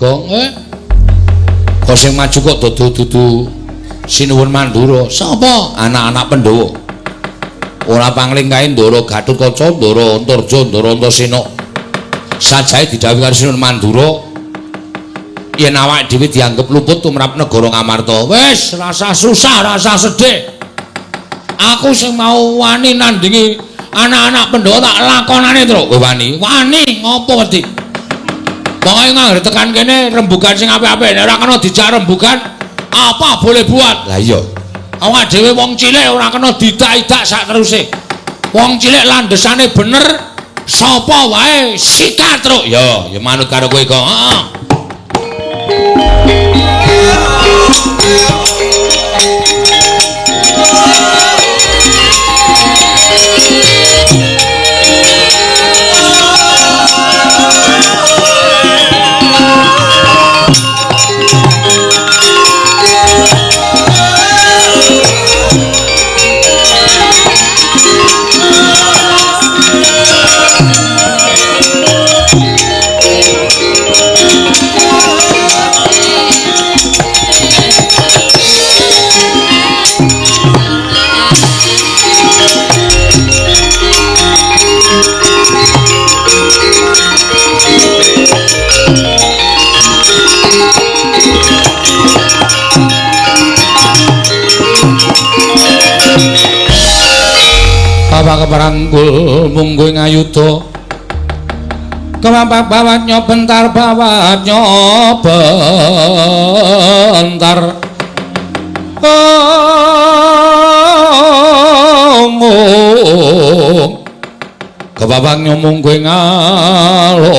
Gong kok sing maju kok dudu Sinuwun Mandura. Sapa? Anak-anak Pandhawa. Ora pangling kae Ndara Gatotkaca, Ndara Antarja, Ndara Antasena. Sajae didhawuhi karo Sinuwun Mandura yen awake dhewe dianggep luput tumrap negara Ngamarta. Wis, rasa susah, rasa sedih. Aku sing mau wani nandingi anak-anak Pandhawa tak lakonane, Truk. Kowe wani? Wani ngopo wedi? Pokoke nganggo tekan kene rembugan sing apik-apik. Nek ora kena dijak rembugan, apa boleh buat. Lah iya. Awake dhewe wong cilik ora kena didak-idak sak teruse. Wong cilik landhesane bener, sapa wae sikat, Truk. Ya, ya manut karo kowe kok. Heeh. Bapak keparanggul mungguh ngayuda kemapak bawat nyobentar bawat nyobentar omong kepapak nyomungguh ngalogo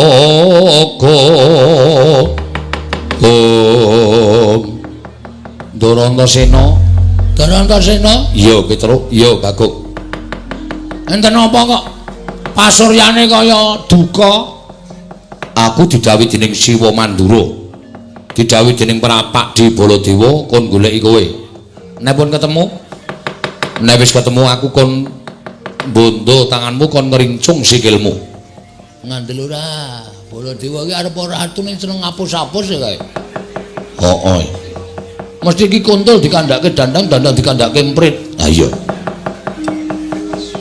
om Ndara Antasena. Ndara Antasena? Iya Petruk, iya Baguk. Enten apa kok pasuryane kaya duka? Aku didhawuhi dening Siwa Mandura, didhawuhi dening Prapak di Baladewa kon goleki kowe. Nek pun ketemu, nek wis ketemu aku kon bondo tanganmu kon ngrincung sikilmu. Ngandel ora? Baladewa iki arep ora ratu ning seneng ngapus-apus ya kae. Heeh. Mesti iki kontol dikandhake dandang, dandang dikandhake emprit. Ha iya.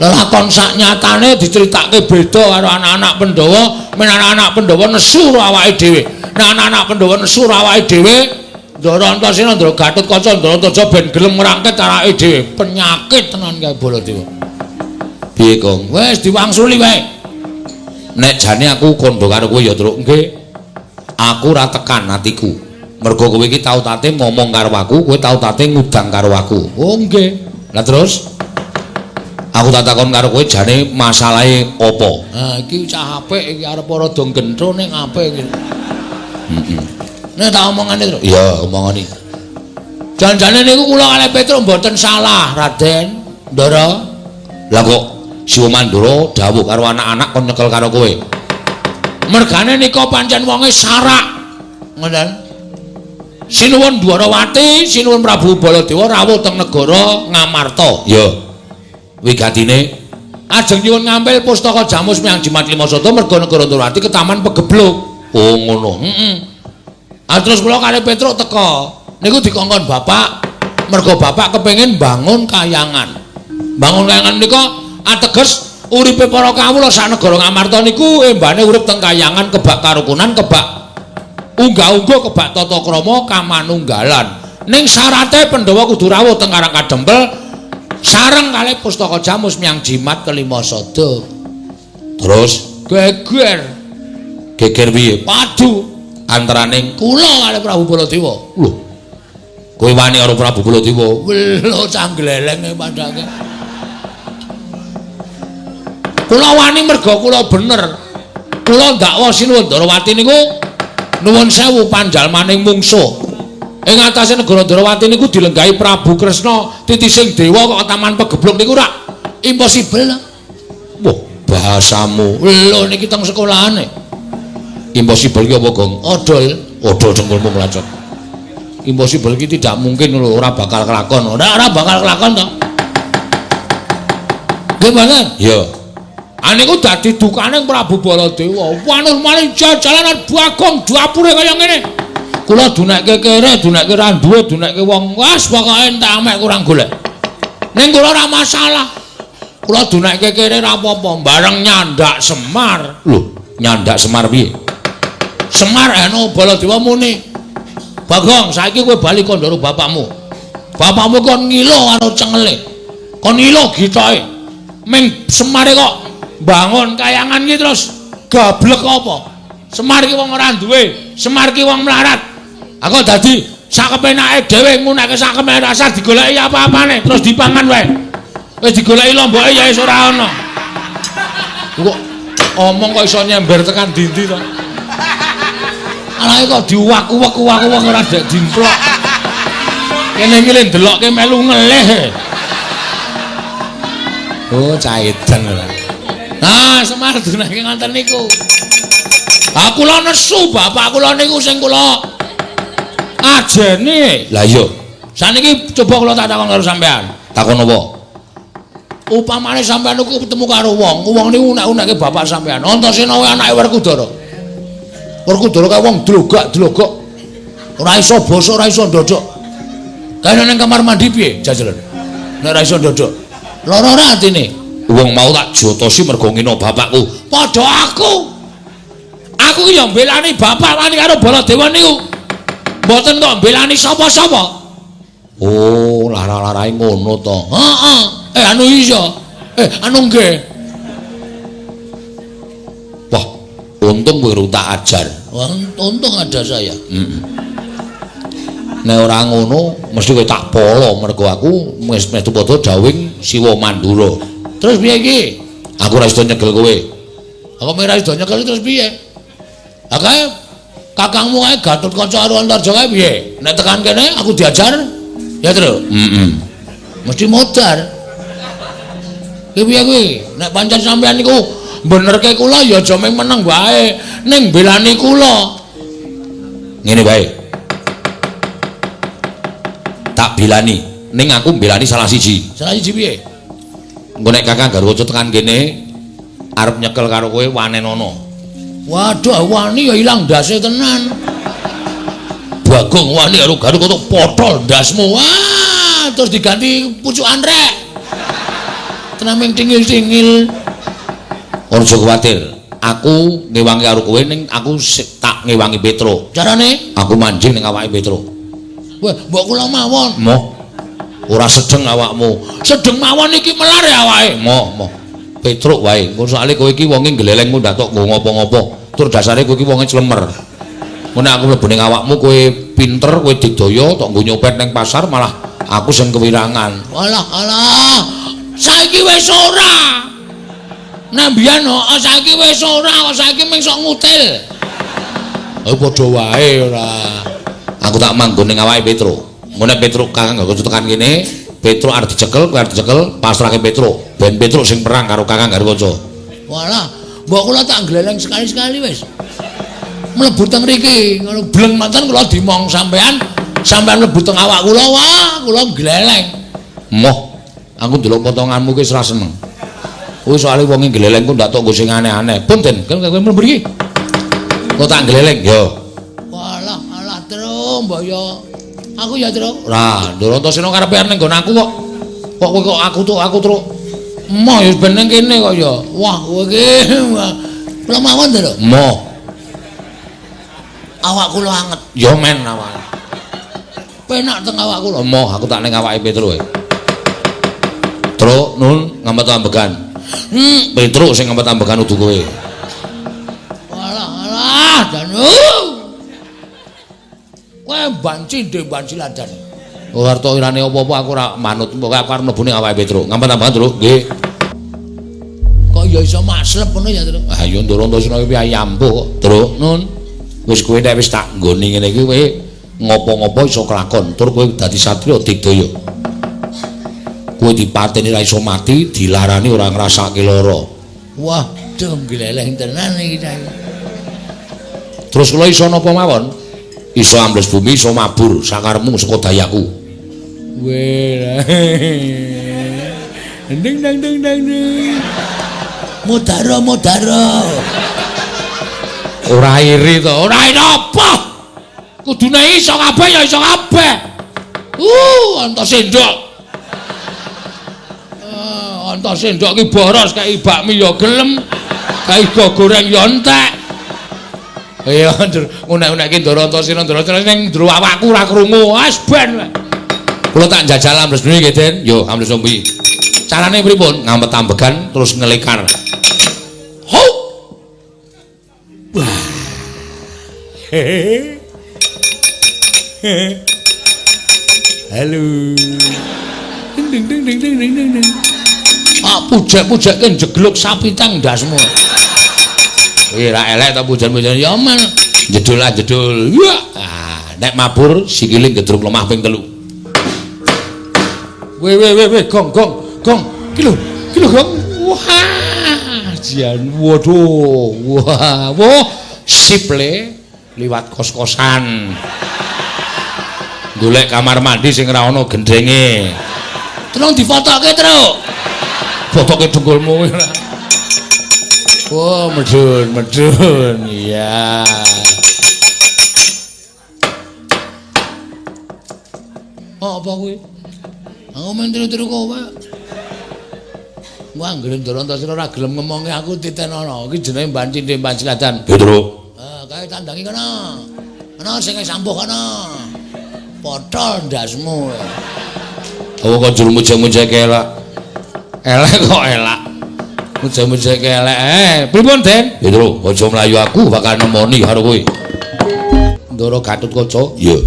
Lakon sak nyatane diceritake beda karo anak-anak Pandhawa, men anak-anak Pandhawa nesu karo awake dhewe. Nek anak-anak Pandhawa nesu karo awake dhewe, Ndara Antasena, Ndara Gatotkaca, Ndara Antarja ben gelem ngrangket awake dhewe. Penyakit tenan kae Baladewa. Piye, Kong? Wis diwangsuli wae. Nek jane aku kandha karo kowe ya, Truk. Nggih. Aku ora tekan atiku. Mergo kowe iki tau tate ngomong karo aku, kowe tau tate ngudang karo aku. Oh, nggih. Lah terus aku tak takon karo kowe jane masalahe apa? Ha iki cah apik iki arep rada gentho ning apik iki. Heeh. Nek tak omongane, Truk. Iya, omongane. Janjane niku kula kalih Petruk mboten salah, Raden. Ndara. Lah kok Siwa Mandura dawuh karo anak-anak kon nyekel karo kowe. Mergane nika pancen wonge sarak. Ngoten. Sinuwun Dwarawati, Sinuwun Prabu Baladewa rawuh teng negara Ngamarta. Iya. Wigatine ajeng nyuwun ngampil pustaka Jamus Miang Jimat Lima Sata merga negara Ndrawati ketaman pegebluk. Oh ngono. Heeh. Ah terus kula kalih Petruk teka. Niku dikongkon bapak, merga bapak kepengin bangun kayangan. Bangun kayangan nika ateges uripe para kawula sak negara Ngamarta niku embane urip teng kayangan kebak karukunan, kebak unggah-ungguh, kebak tata krama kamanunggalan. Ning syarate Pandhawa kudu rawuh teng Karang Kadempel sareng kalih pustaka Jamus Miang Jimat Kelima Sada. Terus geger. Geger piye? Padu antaraning kula kalih Prabu Baladewa. Lho. Kowe wani karo Prabu Baladewa? Lho cah glelenge padake. Kula wani merga kula bener. Kula ndakwa Sinuwun Ndrawati niku nuwun sewu panjalmaning mungsuh. Ing atase negara Ndrawati niku dilenggahi Prabu Kresna titising dewa kok taman pegebluk niku rak impossible. Wah, bahasamu. Lho niki teng sekolahane. Impossible ki apa, Gong? Odol, odol dengkulmu mlacot. Impossible ki tidak mungkin lho, ora bakal kelakon. Ora bakal kelakon to. Nggih mboten? Iya. Aniku dadi dukane Prabu Baladewa. Wanur maling jajalanan Bagong dapure kaya ngene. Kula dunekke kere, dunekke ra duwe, dunekke wong. Wes pokoke entek amek kurang golek. Ning kula ora masalah. Kula dunekke kere ra apa-apa, bareng nyandak Semar. Lho, nyandak Semar piye? Semar anu Baladewa muni, "Bagong, saiki kowe bali kandha bapakmu. Bapakmu kon ngilo karo cengele. Kon ngilo gitoke. Ming Semare kok bangun kayangan iki terus gablek apa? Semar iki wong ora duwe, Semar iki wong melarat. Aku dadi sakepenake dhewe ngunake sakepenake rasa digoleki apa-apane terus dipangan wae. Wis digoleki lomboke ya wis ora ana." Kok omong kok iso nyember tekan dindi to? Alae kok diwak-uwek-uwak-uwek ora dek dimplok. Kene iki le ndelokke melu ngelih. Oh, caidan ora. Nah, Semar dunake ngoten niku. Ha kula nesu bapak kula niku sing kula ajeni. Lah iya. Saniki coba kula tak takon karo sampean. Takon apa? Upamane sampean niku ketemu karo wong, wong niku unek-unekke bapak sampean. Antasena kuwi anake Werkudara. Werkudara kae wong dlogak-dlogok. Ora iso basa, ora iso ndodok. Kae nang kamar mandi piye jajalan? Nek ora iso ndodok. Lara ora atine? Wong mau tak jotosi mergo ngina bapakku. Padha aku. Aku ki ya mbelani bapak wani karo Baladewa niku. Mboten kok mbelani sapa-sapa. Oh, lara-larae ngono to. Heeh. Anu iya. Anu nggih. Wah, untung kowe tak ajar. Wah, untung ada saya. Heeh. Nek ora ngono mesti kowe tak polo mergo aku wis meh padha dawing Siwa Mandura. Terus piye iki? Aku ora iso nyekel kowe. Aku ora iso nyekel terus piye? Akae kakangmu kae Gatotkaca karo Antarja kae piye? Nek tekan kene aku diajar. Ya, Tru? Heeh. Mesti modar. Ki piye kuwi? Nek pancen sampean niku benerke kula ya aja mung meneng wae, ning belani kula. Ngene wae. Tak belani, ning aku mbelani salah siji. Salah siji piye? Engko nek Kakang Garwaca tekan kene arep nyekel karo kowe wanenono. Waduh, wani ya ilang ndase tenan. Bagong wani karo Garwaca potol ndasmu. Wah, terus diganti pucukan rek. Tenan ming tingil-tingil. Aja kuwatir. Aku ngewangi karo kowe ning aku tak ngewangi Petro. Carane? Aku manjing ning awake Petro. Wah, mbok kula mawon. Moh. Ora sedeng awakmu. Sedeng mawon iki melar ya awake. Moh, moh. Petruk wae. Engko soalé kowe iki wonge gleleng ndak tok nggo ngopo-ngopo. Tur dasare kowe iki wonge clemer. Engko nek aku mlebu ning awakmu kowe pinter, kowe digdaya tok nggo nyopet ning pasar malah aku sing kewirangan. Alah, alah. Saiki wis ora. Nek mbiyen kok saiki wis ora, kok saiki mung sok ngutil. Oh padha wae ora. Aku tak manggon ning awake Petro. Engko nek Petro Kakang Garwaca tekan kene, Petro arep dicekel, kowe arep dicekel, pasrahke Petro. Ben Petro sing perang karo Kakang Garwaca. Walah, mbok kula tak gleleng sekali-sekali wis. Mlebu teng mriki, ngono bleng manten kula dimong sampean, sampean mlebu teng awak kula, wah, kula gleleng. Moh, aku ndelok potonganmu ki wis ora seneng. Kuwi soalé wonge gleleng ku ndak tok nggo sing aneh-aneh. Punten, kowe mlebu mriki. Kok tak gleleng? Yo. Walah, alah, Tru, mbok yo. Aku ya, Tru. Lah, Ndoro Antasena karepe arep ning nggon aku kok. Kok kowe kok aku tuk aku, Tru. Moh ya ben ning kene kok ya. Wah, kowe iki. Kula mawon, Tru. Moh. Awak kula anget. Ya men awake. Penak teng awak kula. Moh, aku tak ning awake Petro wae. Tru, nun ngampet ambegan. Petro sing ngampet ambegan udu kowe. Walah, alah, janu. Kowe banci ndek banci ladan. Ora arep irane apa-apa aku ora manut. Pokoke aku arep mlebu ning awake Petro. Ngampet ambegan, Tru. Nggih. Kok ya iso maslep ngono ya, Tru? Ah ya Ndoro Antasena iki piye ampuh kok, Tru. Nun. Wis kowe nek wis tak nggoni ngene iki kowe ngopo-ngopo iso kelakon. Tur kowe dadi satriya digdaya. Kowe dipateni ora iso mati, dilarani ora ngrasake lara. Wah, duh gleleng tenan iki cah. Terus kula iso napa mawon? Iso ambles bumi, iso mabur sakarepmu saka dayaku. Weh. Ding dang ding dang ding. Mudara mudara. Ora iri to, ora iri apa? Kudune iso kabeh ya iso kabeh. Anta sendok. Anta sendok ki boros kae bakmi ya gelem, kae go goreng ya entek. Iya, ngunek-unekke Ndara Antasena, Ndara Antasena ning njero awakku ora krungu. Wis ben. Kula tak njajal ambles dhewe nggih, Den. Yo, ambles ombi. Carane pripun? Ngampet ambegan terus ngelekar. Ho. Wah. Halo. Ding ding ding ding ding ding ding. Ah, pujek-pujekke njegluk sapitang ndasmu. Wih, ra elek ta pujan-pujan ya men. Jedul ah jedul. Wah, ah, nek mabur sikile gedruk lemah ping 3. Weh weh weh weh gong gong gong. Ki lho, ki lho gong. Wah, jian waduh. Wah, wah, sip le liwat kos-kosan. Golek kamar mandi sing ora ana gendenge. Tolong difotoke, Truk. Fotoke dengkulmu ora. Oh, medun, medun. Iya. Oh, apa kuwi? Aku men tiru-tiru kowe. Wah, anggere Ndara Antasena ora gelem ngomongi aku titenono. Iki jenenge Mbancinde Mbanciladan. Petruk. Ah, kae tandangi kono. Ana sing sambuh kono. Potol ndasmu. Aku kok jur mujek-mujek elak. Elek kok elak. Mujek-mujek elek. Pripun, Den? Petruk, aja mlayu aku bakal nemoni karo kowe. Ndara Gatotkaca? Iya.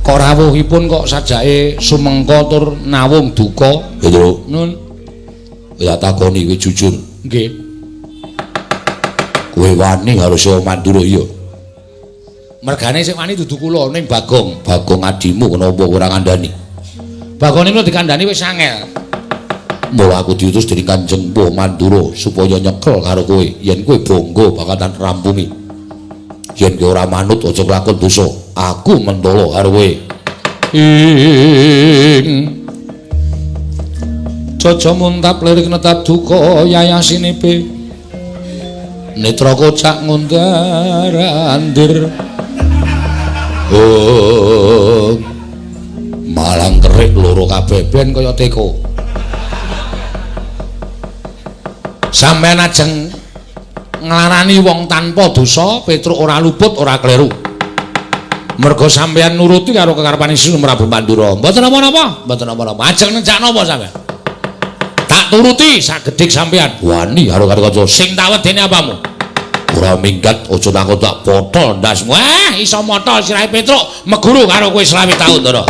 Kok rawuhipun kok sajake sumengka tur nawung duka? Petruk. Nun. Ya takoni kowe jujur. Nggih. Kowe wani karo Siwa Mandura iya. Mergane sing wani dudu kula ning Bagong. Bagong adimu kenapa ora ngandani? Bagone kula dikandani wis angel. Mula aku diutus dening Kanjeng Mpu Mandura supaya nyekel karo kowe. Yen kowe bangga bakal tak rampungi. Yen kowe ora manut aja kelakon dosa. Aku mentolo karo kowe. Ing Caca muntap lirik netap duka yayasinipe netra kocak ngundar andir. Oh, malang kerik loro kabeh ben kaya teko. Sampeyan ajeng nglarani wong tanpa dosa, Petruk ora luput ora kleru. Merga sampeyan nuruti karo kekarepane Sri Prabu Mandura. Mboten napa-napa, mboten napa-napa. Ajeng nenjak napa sampeyan? Tak turuti sagedhik sampeyan. Wani karo kanca sing tak wedene apamu? Ora minggat aja takon tak potol ndasmu. Wah, iso motol sirahe Petruk meguru karo kowe 25 taun, Ndara.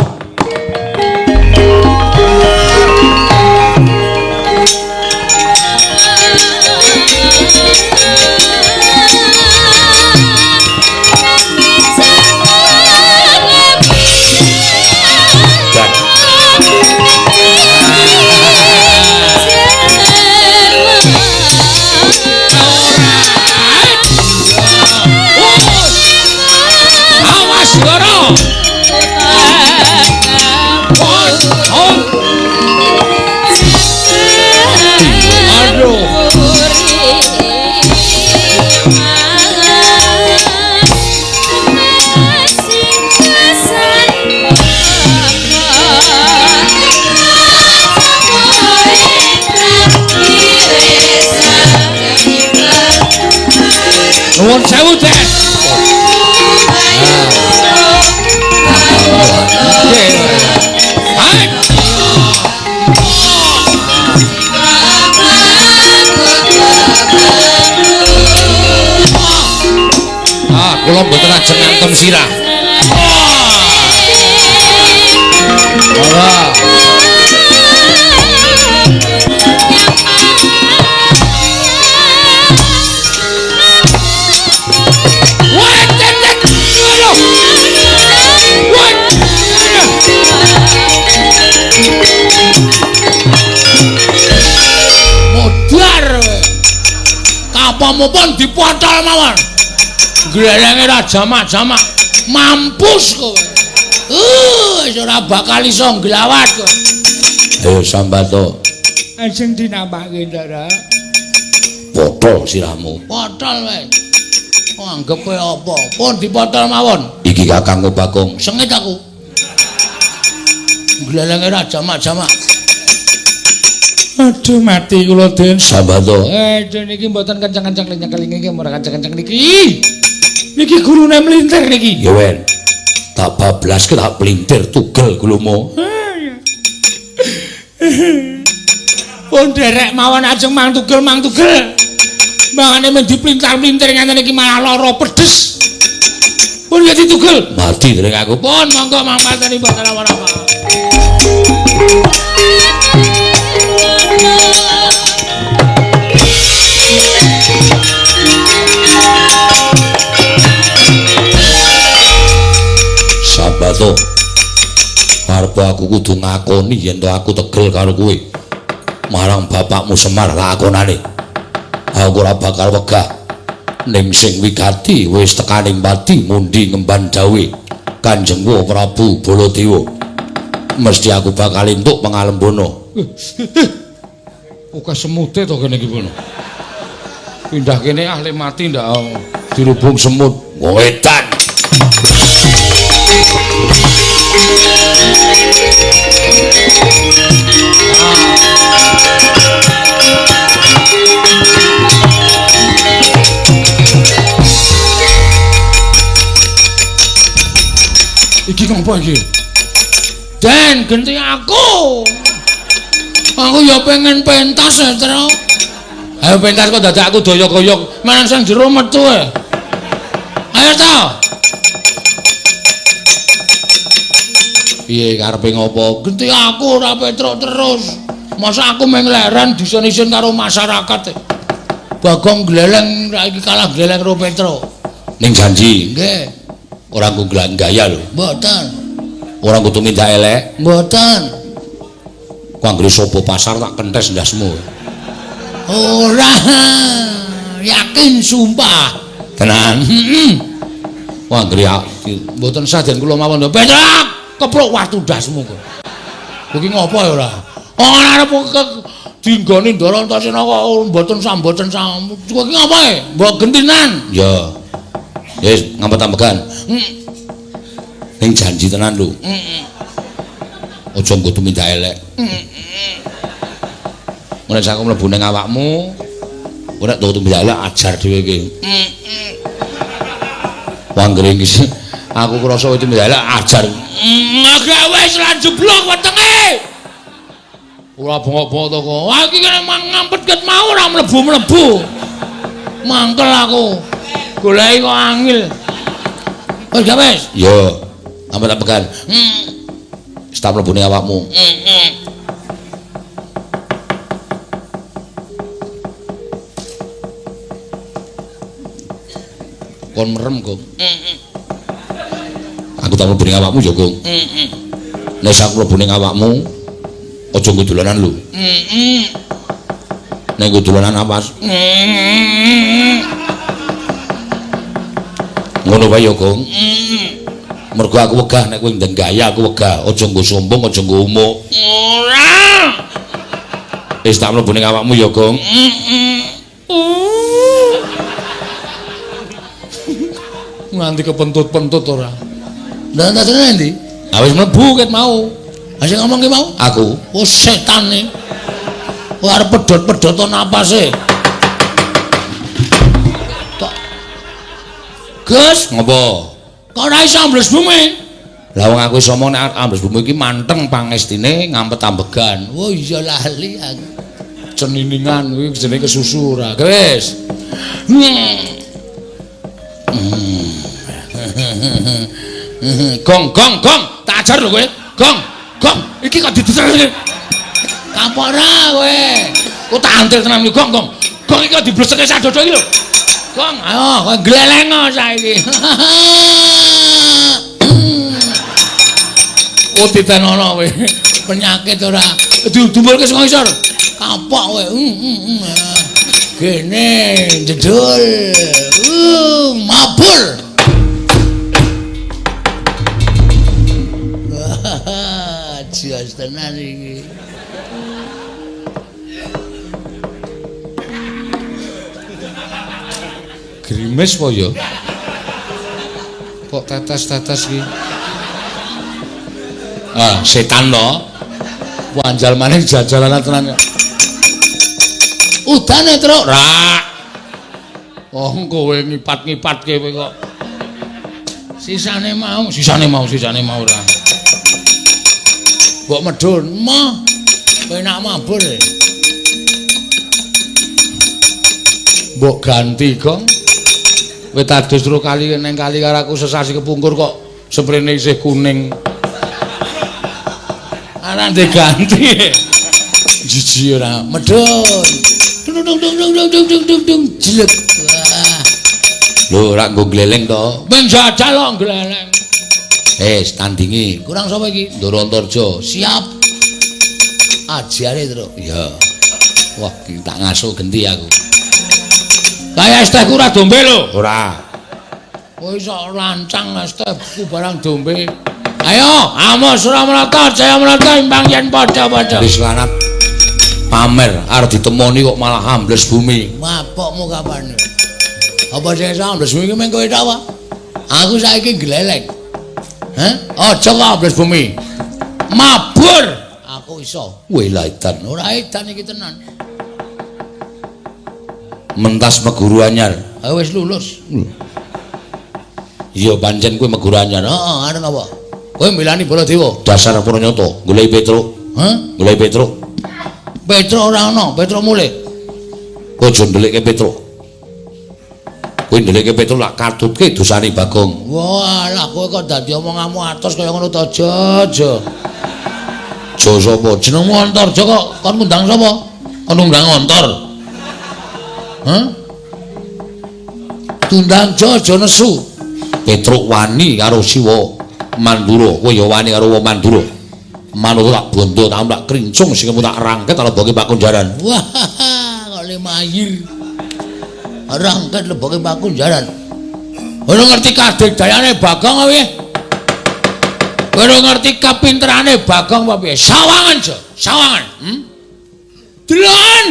Nuwun sewu, Den. Ah, kula mboten ajeng ngantem sirah. Ora. Kapamupun dipotol mawon. Glelenge ra jamak-jamak. Mampus kowe. Wis ora bakal iso nglawat kowe. Ayo sambato. Ajeng dinampake, Ndara. Potol sirahmu. Potol wae. Oh, anggep kowe apa? Pun dipotol mawon. Iki Kakangku Bagong. Sengit aku. Glelenge ra jamak-jamak. Aduh mati kula Den. Sambato. Den iki mboten kenceng-kenceng nyekel iki ora kenceng-kenceng niki. Niki gurune mlintir niki. Ya wen. Tak bablaske tak plintir tugel gulumu. Pun derek mawon ajeng mang tugel mang tugel. Mangane men diplintar-plintir ngenten iki malah lara pedes. Pun ya ditugel. Mati dereng aku. Pun monggo mang pateni mboten apa-apa. Sabato, arep aku kudu ngakoni yen to aku tegel karo kowe. Marang bapakmu Semar lakonane. Aku ora bakal wegah. Ning sing wigati wis tekaning pati mundi ngemban dawuhe Kanjeng Prabu Baladewa. Mesti aku bakal entuk pangalembana. Oke semute to kene iki pun. Pindah kene ahli mati ndak dirubung semut. Wedan. Iki ngopo iki? Den, genti aku. Aku ya pengen pentas ya, Tru. Ayo pentas kok dadak aku doyok-doyok. Manang sing jero metu e. Ayo to. Piye karepe ngopo? Genti aku ora Petruk terus. Masa aku mung leren disen-isen karo masyarakat. Bagong gleleng saiki kalah gleleng karo Petruk. Ning janji. Nggih. Ora nggo gaya lho. Mboten. Ora nggo tumindak elek. Mboten. Ku anggere sapa pasar tak kentes ndasmu. Ora. Yakin sumpah. Tenan. Heeh. Ku anggere mboten sajen kula mawon. Petruk, keprok watu ndasmu kok. Iki ngopo ya ora? Ora arep dinggoni Ndara Antasena kok mboten samboten sam. Iki ngopo e? Mbok gentinan. Ya. Wis ngampet-ambegan. Ning janji tenan lho. Aja nggo tumindak elek. Nek aku mlebu ning awakmu, ora nek tumindak elek ajar dhewe iki. Wanggere iki aku krasa tumindak elek ajar. Agak wis lan jeblok wetenge. Ora bengok-bengok to kok. Wah iki kene ngampet ket mau ora mlebu-mlebu. Mangkel aku. Goleki kok angil. Wis gak wis? Yo. Ampet-ampegan. Wis tak mlebu ning awakmu. Kon merem, Gong. Aku tak mlebu ning awakmu ya, Gong. Nek aku mlebu ning awakmu, aja nggo dolanan lho. Nek nggo dolanan awas. Ngono wae ya, Gong. Mergo aku wegah nek kowe ndeng gaya aku wegah. Aja nggo sombong, aja nggo umuk. Ora. Wis tak mlebu ning awakmu ya, Gong. Nganti kepentut-pentut ora. Lah nang endi? Ah wis mlebu ket mau. Ha sing ngomong ki mau? Aku. Oh setan e. Kok arep pedhot-pedhoto napase. Tok. Gus, ngopo? Kok ora iso ambles bumi? Lah wong aku iso omong nek ambles bumi iki manteng pangestine ngampet ambegan. Oh iya lali aku. Ceniningan kuwi jenenge kesusu ora. Wis. Gong gong gong, tak ajar lho kowe. Gong, gong, iki kok dideser iki. Kapok ora kowe. Kok tak antir tenan iki gong gong. Gong iki kok dibleseke sadodo iki lho. Gong, ayo kowe gleleng saiki. Oh ditenono kowe. Penyakit ora. Didumpulke saka isor. Kapok kowe. Gene jedul. Mabur. Jos tenan iki. Grimes apa ya? Kok tetes-tetes iki? Ah, setan to. Wanjal maning jajalan tenan. Udane, Truk. Ra. Oh, kowe ngipat-ngipatke kowe kok. Sisane mau, sisane mau, sisane mau ora. Mbok medhun, mah. Penak mabur. Mbok ganti, Gong. Kowe tadus tru kali neng kali karo aku sesasi kepungkur kok sprene isih kuning. Ora diganti. Jiji ora. Medhun. Dung dung dung dung dung dung dung dung jelek. Wah. Lho ora nggo gleleng to. Ben jajal kok gleleng. Tandingi. Kurang sapa iki? Ndara Antarja. Siap. Ajare, Truk. Iya. Wah, tak ngasuh genti aku. Kaya es tehku ora dombe lho. Ora. Kowe iso lancang es tehku barang dombe. Ayo, amo Suramarta, Jayamarta imbang yen padha-padha. Wis lanat pamer arep ditemoni kok malah ambles bumi. Mapokmu kapan? Apa sing iso ambles bumi ki mung kowe tok apa? Aku saiki gleleng. Hah? Aja kok ambles bumi. Mabur aku iso. Weh lah edan. Ora edan iki tenan. Mentas meguru anyar. Ha wis lulus. Iya pancen kowe meguru anyar. Heeh, arep apa? Kowe mbelani Baladewa. Dasar Puranyata, goleki Petruk. Hah? Goleki Petruk. Petruk ora ana, Petruk mulih. Kowe aja ndelikke Petruk. Kowe ndelikke Petruk lak katutke dosane Bagong. Wah, lah kowe kok dadi omonganmu atos kaya ngono to, aja, aja. Aja sapa? Jenengmu Antarja kok kon ngundang sapa? Kon ngundang Antar. Hah? Tundang aja nesu. Petruk wani karo Siwa Mandura, kowe ya wani karo wong Mandura. Manut tak bondo, tak tak krincung sing tak rangket leboke pakunjaran. Wah, kok lemayir. Rangket leboke pakunjaran. Ora ngerti kadegdayane Bagong apa piye? Ora ngerti kapinterane Bagong apa piye? Sawangan, Jo, sawangan. Deloken.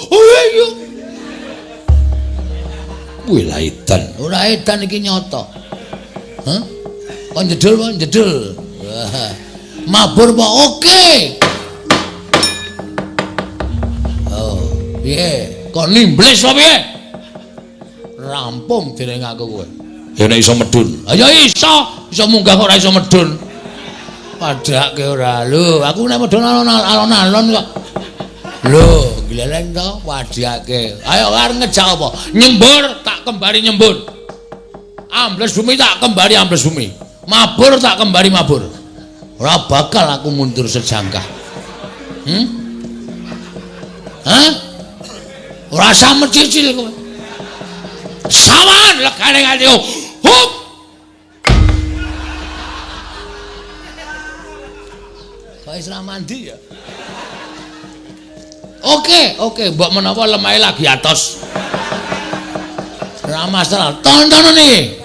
Oh iya. Wih lah edan. Ora edan iki nyata. Hah? Kok jedul apa? Jedul. Wah. Mabur apa? Oke. Oh, piye? Kok nimblis apa piye? Rampung dereng aku kowe. Ya nek iso medun. Ha ya iso, iso munggah kok ora iso medun. Padhake ora. Lho, aku nek medun alon-alon kok. Lho, gleleng to wadhake. Ayo arep ngejak apa? Nyembur tak kembali nyembur. Ambles bumi tak kembali ambles bumi. Mabur tak kembali mabur. Ora bakal aku mundur sejangkah. Hah? Ora usah mecicil kowe. Sawan legane nganti hup. Kok wis ra mandi ya? Oke, oke, mbok menawa lemahe lagi atos. Ora masalah. Tontonan iki.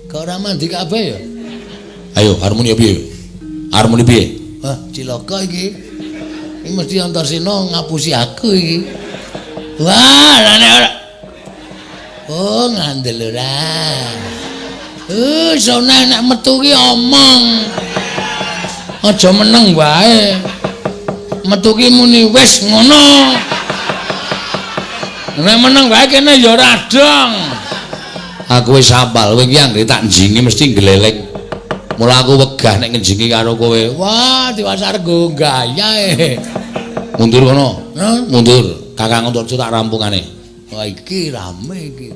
Kok ora mandi kabeh ya? Ayo, harmoni piye? Harmoni piye? Wah, cilaka iki. Iki mesti Antarsena ngapusi aku iki. Wah, lah nek ora. Oh, ngandel ora. Sone nek metu ki omong. Aja meneng wae. Metu ki muni wis ngono. Nek meneng wae kene ya ora dong. Aku wis hafal, kowe iki anggere tak njingi mesti gleleng. Mula aku wegah nek ngenjingi karo kowe. Wah, tiwas arep gaya e. Mundur kono. Mundur. Kakang Antarja tak rampungane. Wah, iki rame iki.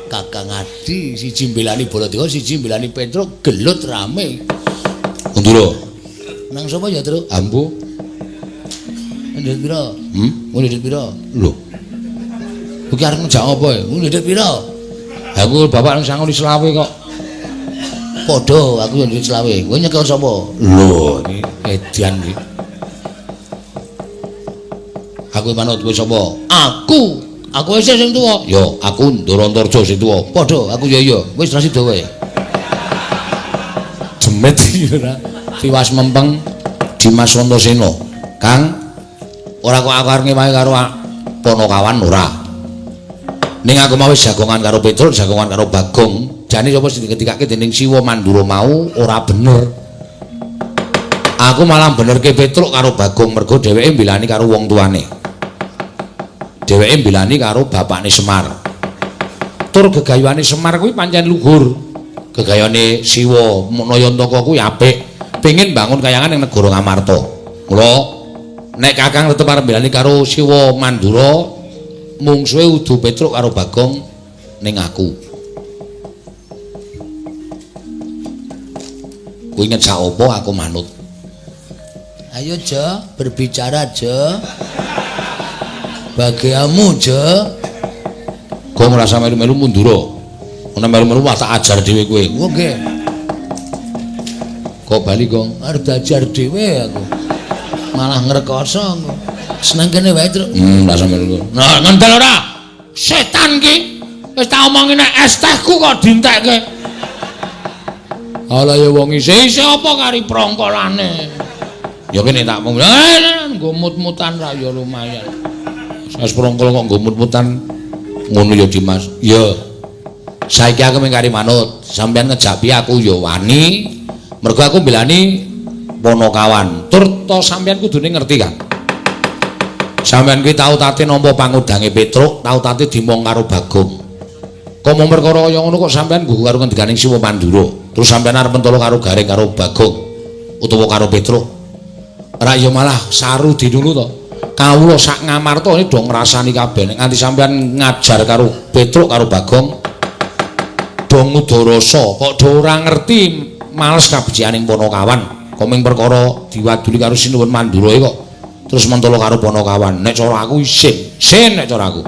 Kakang Adi siji mbelani Baladewa, siji mbelani Petruk, gelut rame. Mundur. Nang sapa ya, Truk? Ambu. Ndhit pira? Ndhit pira? Lho. Iki arep ngejak apa ya? Ndhit pira? Aku bapak nang sangoni selawe kok. Padha, aku yo ndhit selawe. Kowe nyekel sapa? Lho, iki edan iki. Aku manut kowe sapa? Aku. Aku wis sing tuwa. Ya, aku Ndara Antarja sing tuwa. Padha, aku ya iya. Wis ra sida kowe. Jemet iki ora. Tiwas mempeng Dimas Antasena. Kang, ora kok aku arep ngewahi karo Ponokawan ora. Ning aku mau wis jagongan karo Petruk, jagongan karo Bagong. Jane sapa sing dikendikake dening Siwa Mandura mau ora bener. Aku malah benerke Petruk karo Bagong mergo dheweke mbilani karo wong tuane. Dheweke mbilani karo bapakne Semar. Tur gegayuhane Semar kuwi pancen luhur. Gegayane Siwa Nayantaka kuwi apik. Pengin bangun kayangan ning negara Ngamarta. Mula nek Kakang tetep arep mbilani karo Siwa Mandura, mungsuhe udu Petruk karo Bagong ning aku. Kuwi ngejak apa aku manut. Ayo Jo, berbicara Jo. Bagiamu Jo. Kowe ngrasa melu-melu mundura. Ana melu-melu wah tak ajar dhewe kowe. Oke. Kok bali, Gong? Arep diajar dhewe aku. Malah ngrekoso aku. Seneng kene wae, Truk. Rasa melu. Nah, ngendel ora? Setan ki. Wis tak omongi nek es tehku kok dientekke. Ala ya wong isih apa kari prongkolane. Ya kene tak mung nggo mut-mutan ra ya lumayan. Wis prongkol kok nggo mut-mutan ngono ya Dimas. Ya. Saiki aku mung kari manut, sampeyan ngejak piye aku ya wani. Mergo aku mbelani Ponokawan. Tur to sampeyan kudune ngerti kan. Sampeyan kuwi tau tate nampa pangudange Petruk, tau tate dimong karo Bagong. Kok mung perkara kaya ngono kok sampeyan nggugu karo ngendikaning Siwa Mandura. Terus sampeyan arep mentolo karo Gareng karo Bagong utawa karo Petruk. Ora ya malah saru dinulu to. Kawula sak Ngamarta ini do ngrasani kabeh. Nek nganti sampeyan ngajar karo Petruk karo Bagong do ngudarasa, kok do ora ngerti males kabecikaning Ponokawan. Kok ming perkara diwaduli karo Sinuwun Mandura kok terus mentolo karo Ponokawan. Nek cara aku isin, isin nek cara aku.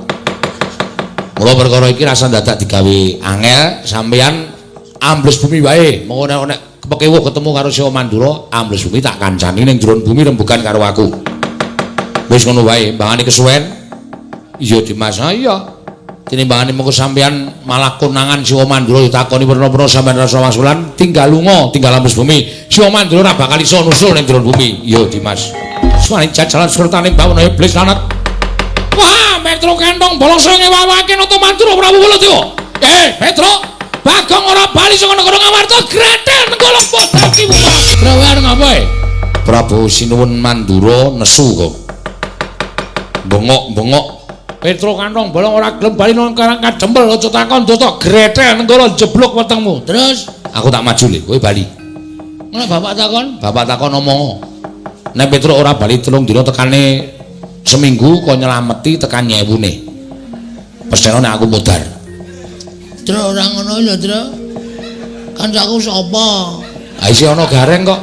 Mula perkara iki rasa dadak digawe angel, sampeyan ambles bumi wae. Mengko nek kepekewuh ketemu karo Siwa Mandura, ambles bumi tak kancani ning jero bumi rembugan karo aku. Wis ngono wae, mbangane kesuwen. Iya Dimas, ha iya. Tinimbangane mengko sampeyan malah konangan Siwa Mandura ditakoni werna-werna sampeyan rasa masulan, tinggal lunga, tinggal ambles bumi. Siwa Mandura ora bakal iso nusul ning jero bumi. Iya Dimas. Suwane jajalan sertane bawana iblis lanat. Wah, Petruk kentong bolong sing ngewawake Nata Mandura Prabu Baladewa. Petruk, Bagong ora bali saka negara Ngamarta, gretel nenggala bodaki wong. Prabu arep ngapa? Prabu Sinuwun Mandura nesu kok. Bengok-bengok. Petruk kantong bolong ora gelem bali nang karang kadempel aja takon doto gretel nenggala jeblok wetengmu. Terus aku tak maju le, kowe bali. Ngono bapak takon? Bapak takon omong. Nek Petruk ora bali 3 dina tekane seminggu kok nyelameti tekan nyewune. Peseno nek aku modar. Truk ora ngono lho, Truk. Kancaku sapa? Ha isih ana Gareng kok.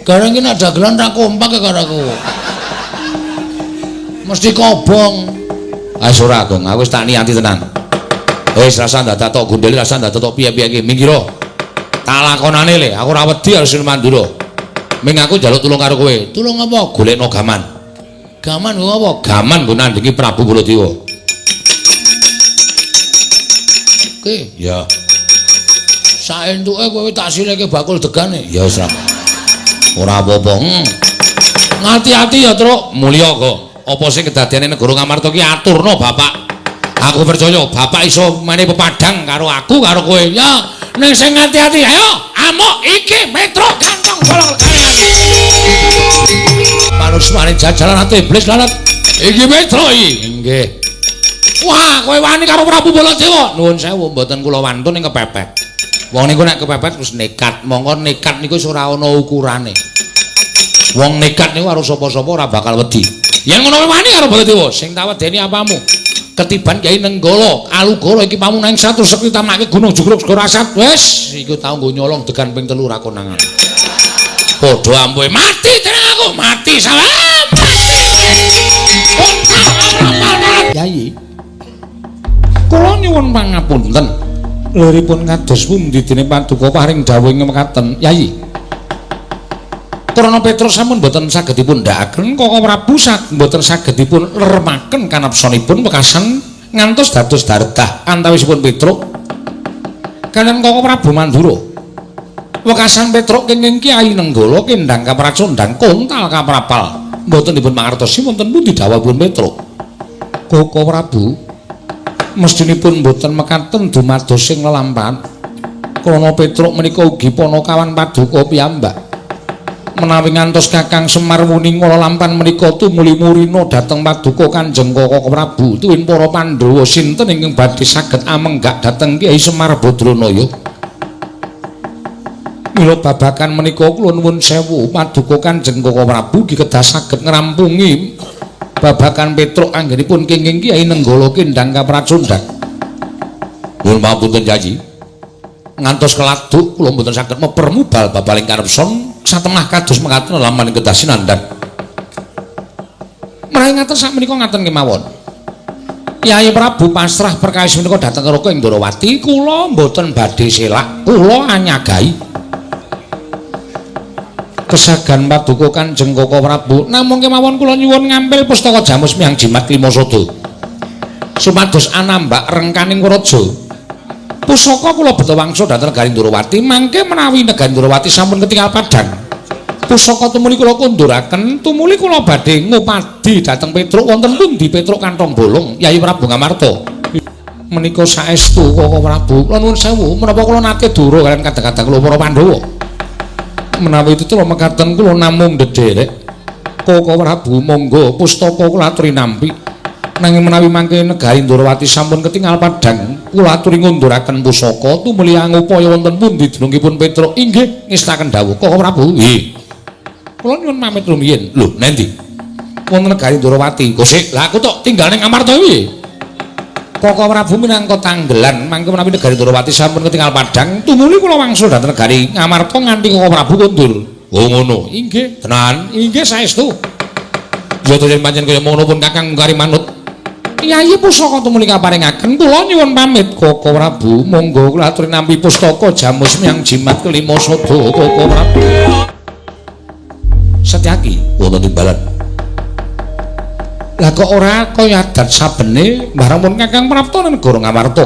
Gareng ki nek dagelan ra kompak karo aku. Mesti kobong. Ah ora, Gong. Aku wis tak niati tenan. Wis rasa dadak tok gondeli, rasa dadak tok piye-piye iki. Minggiro. Tak lakonane le, aku ora wedi karo Sinuwun Mandura. Ming aku njaluk tulung karo kowe. Tulung apa? Golekno gaman. Gaman nggo apa? Gaman nggo nandingi Prabu Baladewa. Oke. Ya. Saentuke kowe tak sileke bakul degane. Ya wis ora. Ora apa-apa. Ngati-ati ya, Truk. Mulya kok. Apa sing kedadiane negara Ngamarta ki aturno bapak. Aku percaya bapak iso menehi pepadang karo aku karo kowe. Ya, ning sing ngati-ati ayo amuk iki Petruk kantong bolong legane. Manusmane jajalan ati iblis lanat. Iki Petruk iki. Nggih. Wah, kowe wani karo Prabu Baladewa. Nuwun sewu mboten kula wantun ning kepepet. Wong niku nek kepepet wis nekat. Mongko nekat niku wis ora ana ukurane. Wong nekat niku karo sapa-sapa ora bakal wedi. Yen ngono kowe wani karo Baladewa, sing tak wedeni apamu? Ketiban Kyai Nenggala, Alugoro iki pamunahing satu sekti tamake Gunung Jugruk Segara Asat. Wis, iku tau nggo nyolong degan ping 3 ora konangan. Padha ampuhe mati tenang aku, mati salam. Yai. Kula nyuwun pangapunten. Liripun kados pundi dene paduka paring dawuh ing mekaten, Yai. Krana Petrus sampun boten saged dipun ndhakaken, Koko Prabu mboten saged dipun leremaken kanapsanipun wekasan ngantos dados dardah antawisipun Petruk kaliyan Koko Prabu Mandura. Wekasan Petruk kenging Kyai Nenggala kendhang kapracondhang kontal kaprapal. Mboten dipun mangertosi wonten pundi dhawuhipun Petruk. Koko Prabu, mestinipun mboten mekaten dumados sing lelampahan. Krana Petruk menika ugi panakawan paduka piyambak. Menawi ngantos Kakang Semar wuninga lelampan menika tumuli murina dhateng paduka Kanjeng Koko Prabu tuwin para Pandhawa sinten ingkang badhe saged amenggak dhateng Kyai Semar Badranaya. Mila babakan menika kula nuwun sewu paduka Kanjeng Koko Prabu ugi kedah saged ngrampungi babakan Petruk anggenipun kenging Kyai Nenggala kendhang kapracondhang. Nuwun pangapunten Yayi. Ngantos keladuk kula mboten saged mepermubal babaling karepson satemah kados mekaten lelampahan kedah sinandhang. Menawi ngaten sakmenika ngaten kemawon. Kyai Prabu pasrah perkawis menika dhateng Raka ing Ndrawati, kula mboten badhe selak, kula anyagahi. Kesagan paduka Kanjeng Koko Prabu, namung kemawon kula nyuwun ngampil pustaka Jamus Miang Jimat Klima Sada. Supados anambak rengkaning raja. Pusaka kula beta wangsa dhateng negari Ndrawati, mangke menawi negari Ndrawati sampun ketingal padhang. Pusaka tumuli kula kunduraken, tumuli kula badhe ngupadi dhateng Petruk wonten pundi Petruk kantong bolong Yayi Prabu Ngamarta. Menika saestu Koko Prabu, kula nuwun sewu menapa kula nate dura kaliyan kadang-kadang kula para Pandhawa. Menawi tetela mekaten kula namung ndederek. Koko Prabu monggo pustaka kula aturi nampi. Nanging menawi mangke negari Ndrawati sampun ketingal padhang, kula aturi ngunduraken pusaka tumuli angupaya wonten pundi dunungipun Petruk. Inggih ngestaken dawuh Koko Prabu. Nggih. Kula nyuwun pamit rumiyin. Lho, nendi? Wonten negari Ndrawati. Kosik, lah aku tok tinggal ning Ngamarta piye? Koko Prabu minangka tanggelan mangke menawi negari Ndrawati sampun ketingal padhang, tumuli kula wangsul dhateng negari Ngamarta nganti Koko Prabu kondur. Oh ngono. Inggih, tenan. Inggih saestu. Ya to yen pancen kaya ngono pun Kakang mungkari manut. Yayi pusaka tumuli kaparingaken, kula nyuwun pamit Koko Prabu, monggo kula aturi nampi pustaka Jamus Miang Jimat Kelima Sada Koko Prabu. Setyaki wonten timbalan. Lah kok ora kaya adat sabene barang pun Kakang prapta negara Ngamarta.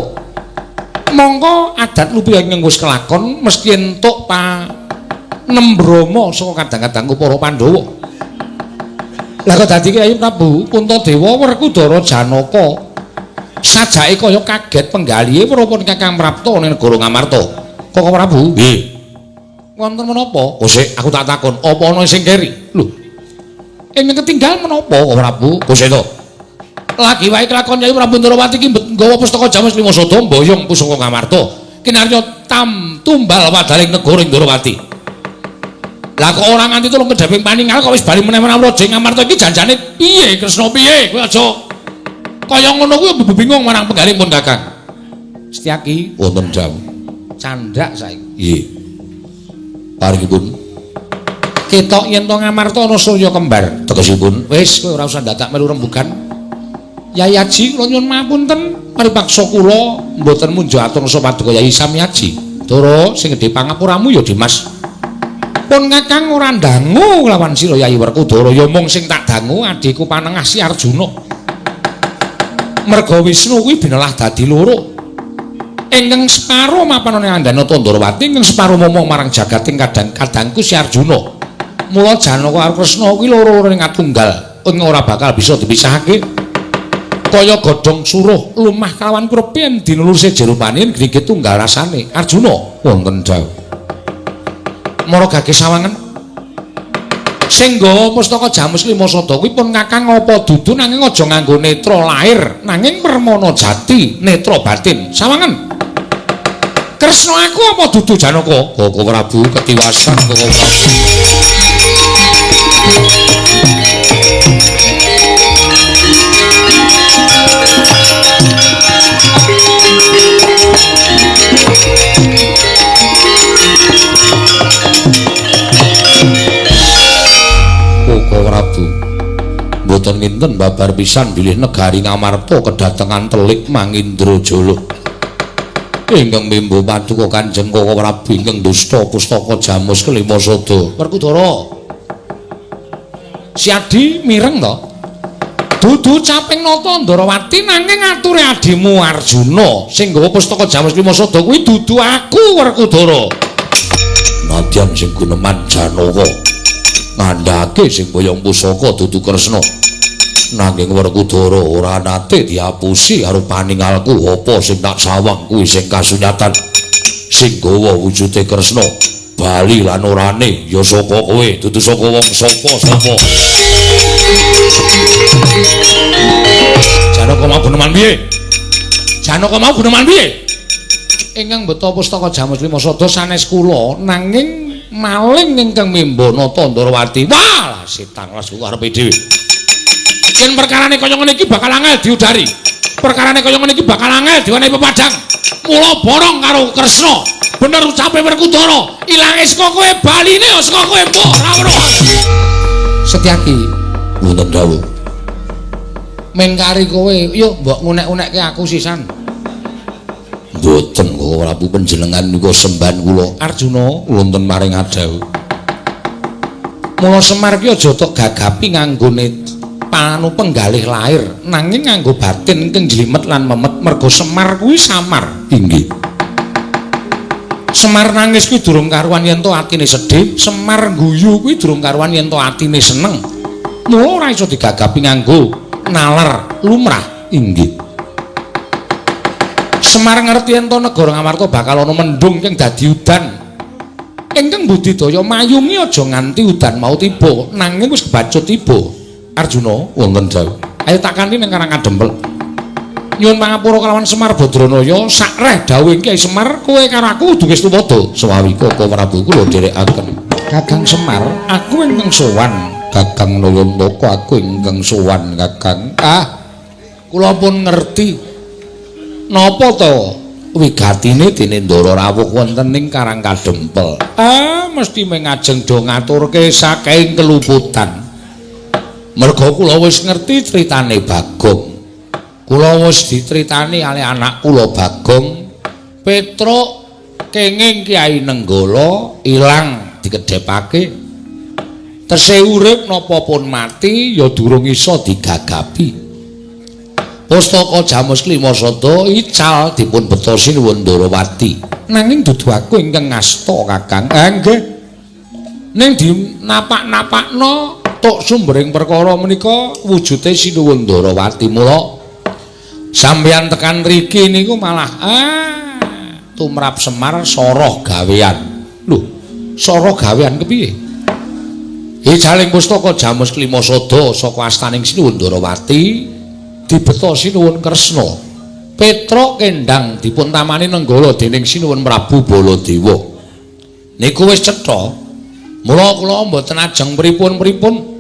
Mongko adat lupi ingkang wis kelakon mesti entuk panembrama saka kadang-kadangku para Pandhawa. Lah kok dadi Kyai Prabu Puntadewa Werkudara Janaka sajake kaya kaget penggalihe prapun Kakang prapta ning negara Ngamarta. Koko Prabu, nggih. Wonten menapa? Oh sik, aku tak takon, apa ana sing keri? Lho. Ingkang ketinggal menapa Koko Prabu? Kosik to. Lagi wae kelakon Kyai Prabu Ndrawati iki nggawa pustaka Jamus Lima Sada mboyong pusaka Ngamarta. Kinarya tam tumbal wadaling negara Ndrawati. Lah kok ora nganti tulung kedheping paningal kok wis bali meneh-meneh raja Ngamarta iki janjane piye Kresna piye? Kowe aja kaya ngono kuwi bingung marang penggalih pun Kakang. Setyaki wonten dawuh. Candhak saiki. Nggih. Paringipun ketok yen to Ngamarta ana surya kembar. Tegesipun wis kowe ora usah ndadak melu rembugan. Yai Aji kula nyuwun mapunten paripaksa kula mboten munjo atur nasa paduka Yai Samiaji. Ndara sing gedhe pangapuramu ya Dimas. Pun Kakang ora ndangu lawan sira Yayi Werkudara, ya mung sing tak dangu adhiku panengah si Arjuna. Merga Wisnu kuwi binelah dadi loro. Ingkang separo mapan ana Andanata Ndrawati, ingkang separo momong marang jagating kadang-kadangku si Arjuna. Mula Janaka karo Kresna kuwi loro-lorone ngatunggal, ing ora bakal bisa dipisahake. Kaya godhong suruh lumah kalawan krepe yen dinulur seje rupane grige tunggal rasane. Arjuna wonten dawuh. Mara gage sawangen sing nggawa pustaka Jamus Lima Sada kuwi pun Kakang apa dudu nanging aja nganggo netra lair nanging permana jati netra batin. Sawangen Kresna aku apa dudu Janaka? Koko Prabu ketiwasan Koko Prabu. Koko Prabu mboten nginten babar pisan bilih negari Ngamarta kedatengan telik Mangindrajala ingkang mimbo paduka Kanjeng Koko Prabu ingkang dusta pustaka Jamus Kelima Sada. Werkudara Siadi mireng to? Dudu caping nata Ndrawati nanging ature adimu Arjuna sing nggawa pustaka Jamus Kelima Sada kuwi dudu aku Werkudara. Nadyan sing guneman Janaka Ngandhake sing boyong pusaka dudu Kresna. Nanging Werkudara ora nate diapusi karo paningalku apa sing tak sawang kuwi sing kasunyatan. Sing gawa wujude Kresna bali lan orane ya saka kowe dudu saka wong sapa-sapa. Janaka mau guneman piye? Janaka mau guneman piye? Ingkang beto pustaka Jamus Lima Sada sanes kula nanging maling ingkang mimba Nata Ndrawati. Wah, setan las karepe dhewe. Yen perkarane kaya ngene iki bakal angel diudari. Perkarane kaya ngene iki bakal angel diwenehi pepadang. Mula borong karo Kresna. Bener ucape Werkudara, ilange saka kowe baline ya saka kowe mbok ora weruh. Setyaki, wonten dawuh. Mengkari kowe, yo mbok ngunek-unekke aku sisan. Mboten kok Prabu panjenengan niku sembahan kula. Arjuna, wonten maring adawuh. Mula Semar ki aja tok gagapi nganggone panu penggalih lair, nanging nganggo batin ingkang jlimet lan memet merga Semar kuwi samar. Inggih. Semar nangis kuwi durung karuan yen to atine sedih, Semar guyu kuwi durung karuan yen to atine seneng. Mula ora iso digagapi nganggo nalar lumrah. Inggih. Semar ngerti yen to negara Ngamarta bakal ana mendung kang dadi udan. Ingkang budidaya mayungi aja nganti udan mau tiba, nanging wis kebacut tiba. Arjuna, wonten dawuh. Ayo tak kanthi ning Karang Kadempel. Nyuwun pangapura kelawan Semar Badranaya, sakreh dawuh Kyai Semar, kowe karo aku kudu wis tumadha. Sewawi Koko Prabu kula dherekaken. Kakang Semar, aku ingkang sowan. Kakang Nayantaka, aku ingkang sowan Kakang. Ah, kula pun ngerti. Napa to wigatine dene Ndara rawuh wonten ing Karang Kadempel? Ah, mesti mengajeng do ngaturke saking keluputan. Merga kula wis ngerti critane Bagong. Kula wis dicritani kalih anak kula Bagong. Petruk kenging Kyai Nenggala ilang dikedhepake. Tesih urip napa pun mati ya durung iso digagapi. Pustaka Jamus Klima Sada ical dipun beto Sinuwun Ndrawati. Nanging dudu aku ingkang ngasta Kakang. Nggih. Ning dinapak-napakno tok sumbering perkara menika wujude Sinuwun Ndrawati. Mula sampeyan tekan mriki niku malah tumrap Semar soroh gawean. Lho, soroh gawean kepiye? Icaling pustaka Jamus Klima Sada saka astaning Sinuwun Ndrawati dibeta Sinuwun Kresna. Petruk kendang dipun tamani Nenggala dening Sinuwun Prabu Baladewa. Niku wis cetha. Mula kula mboten ajeng pripun-pripun.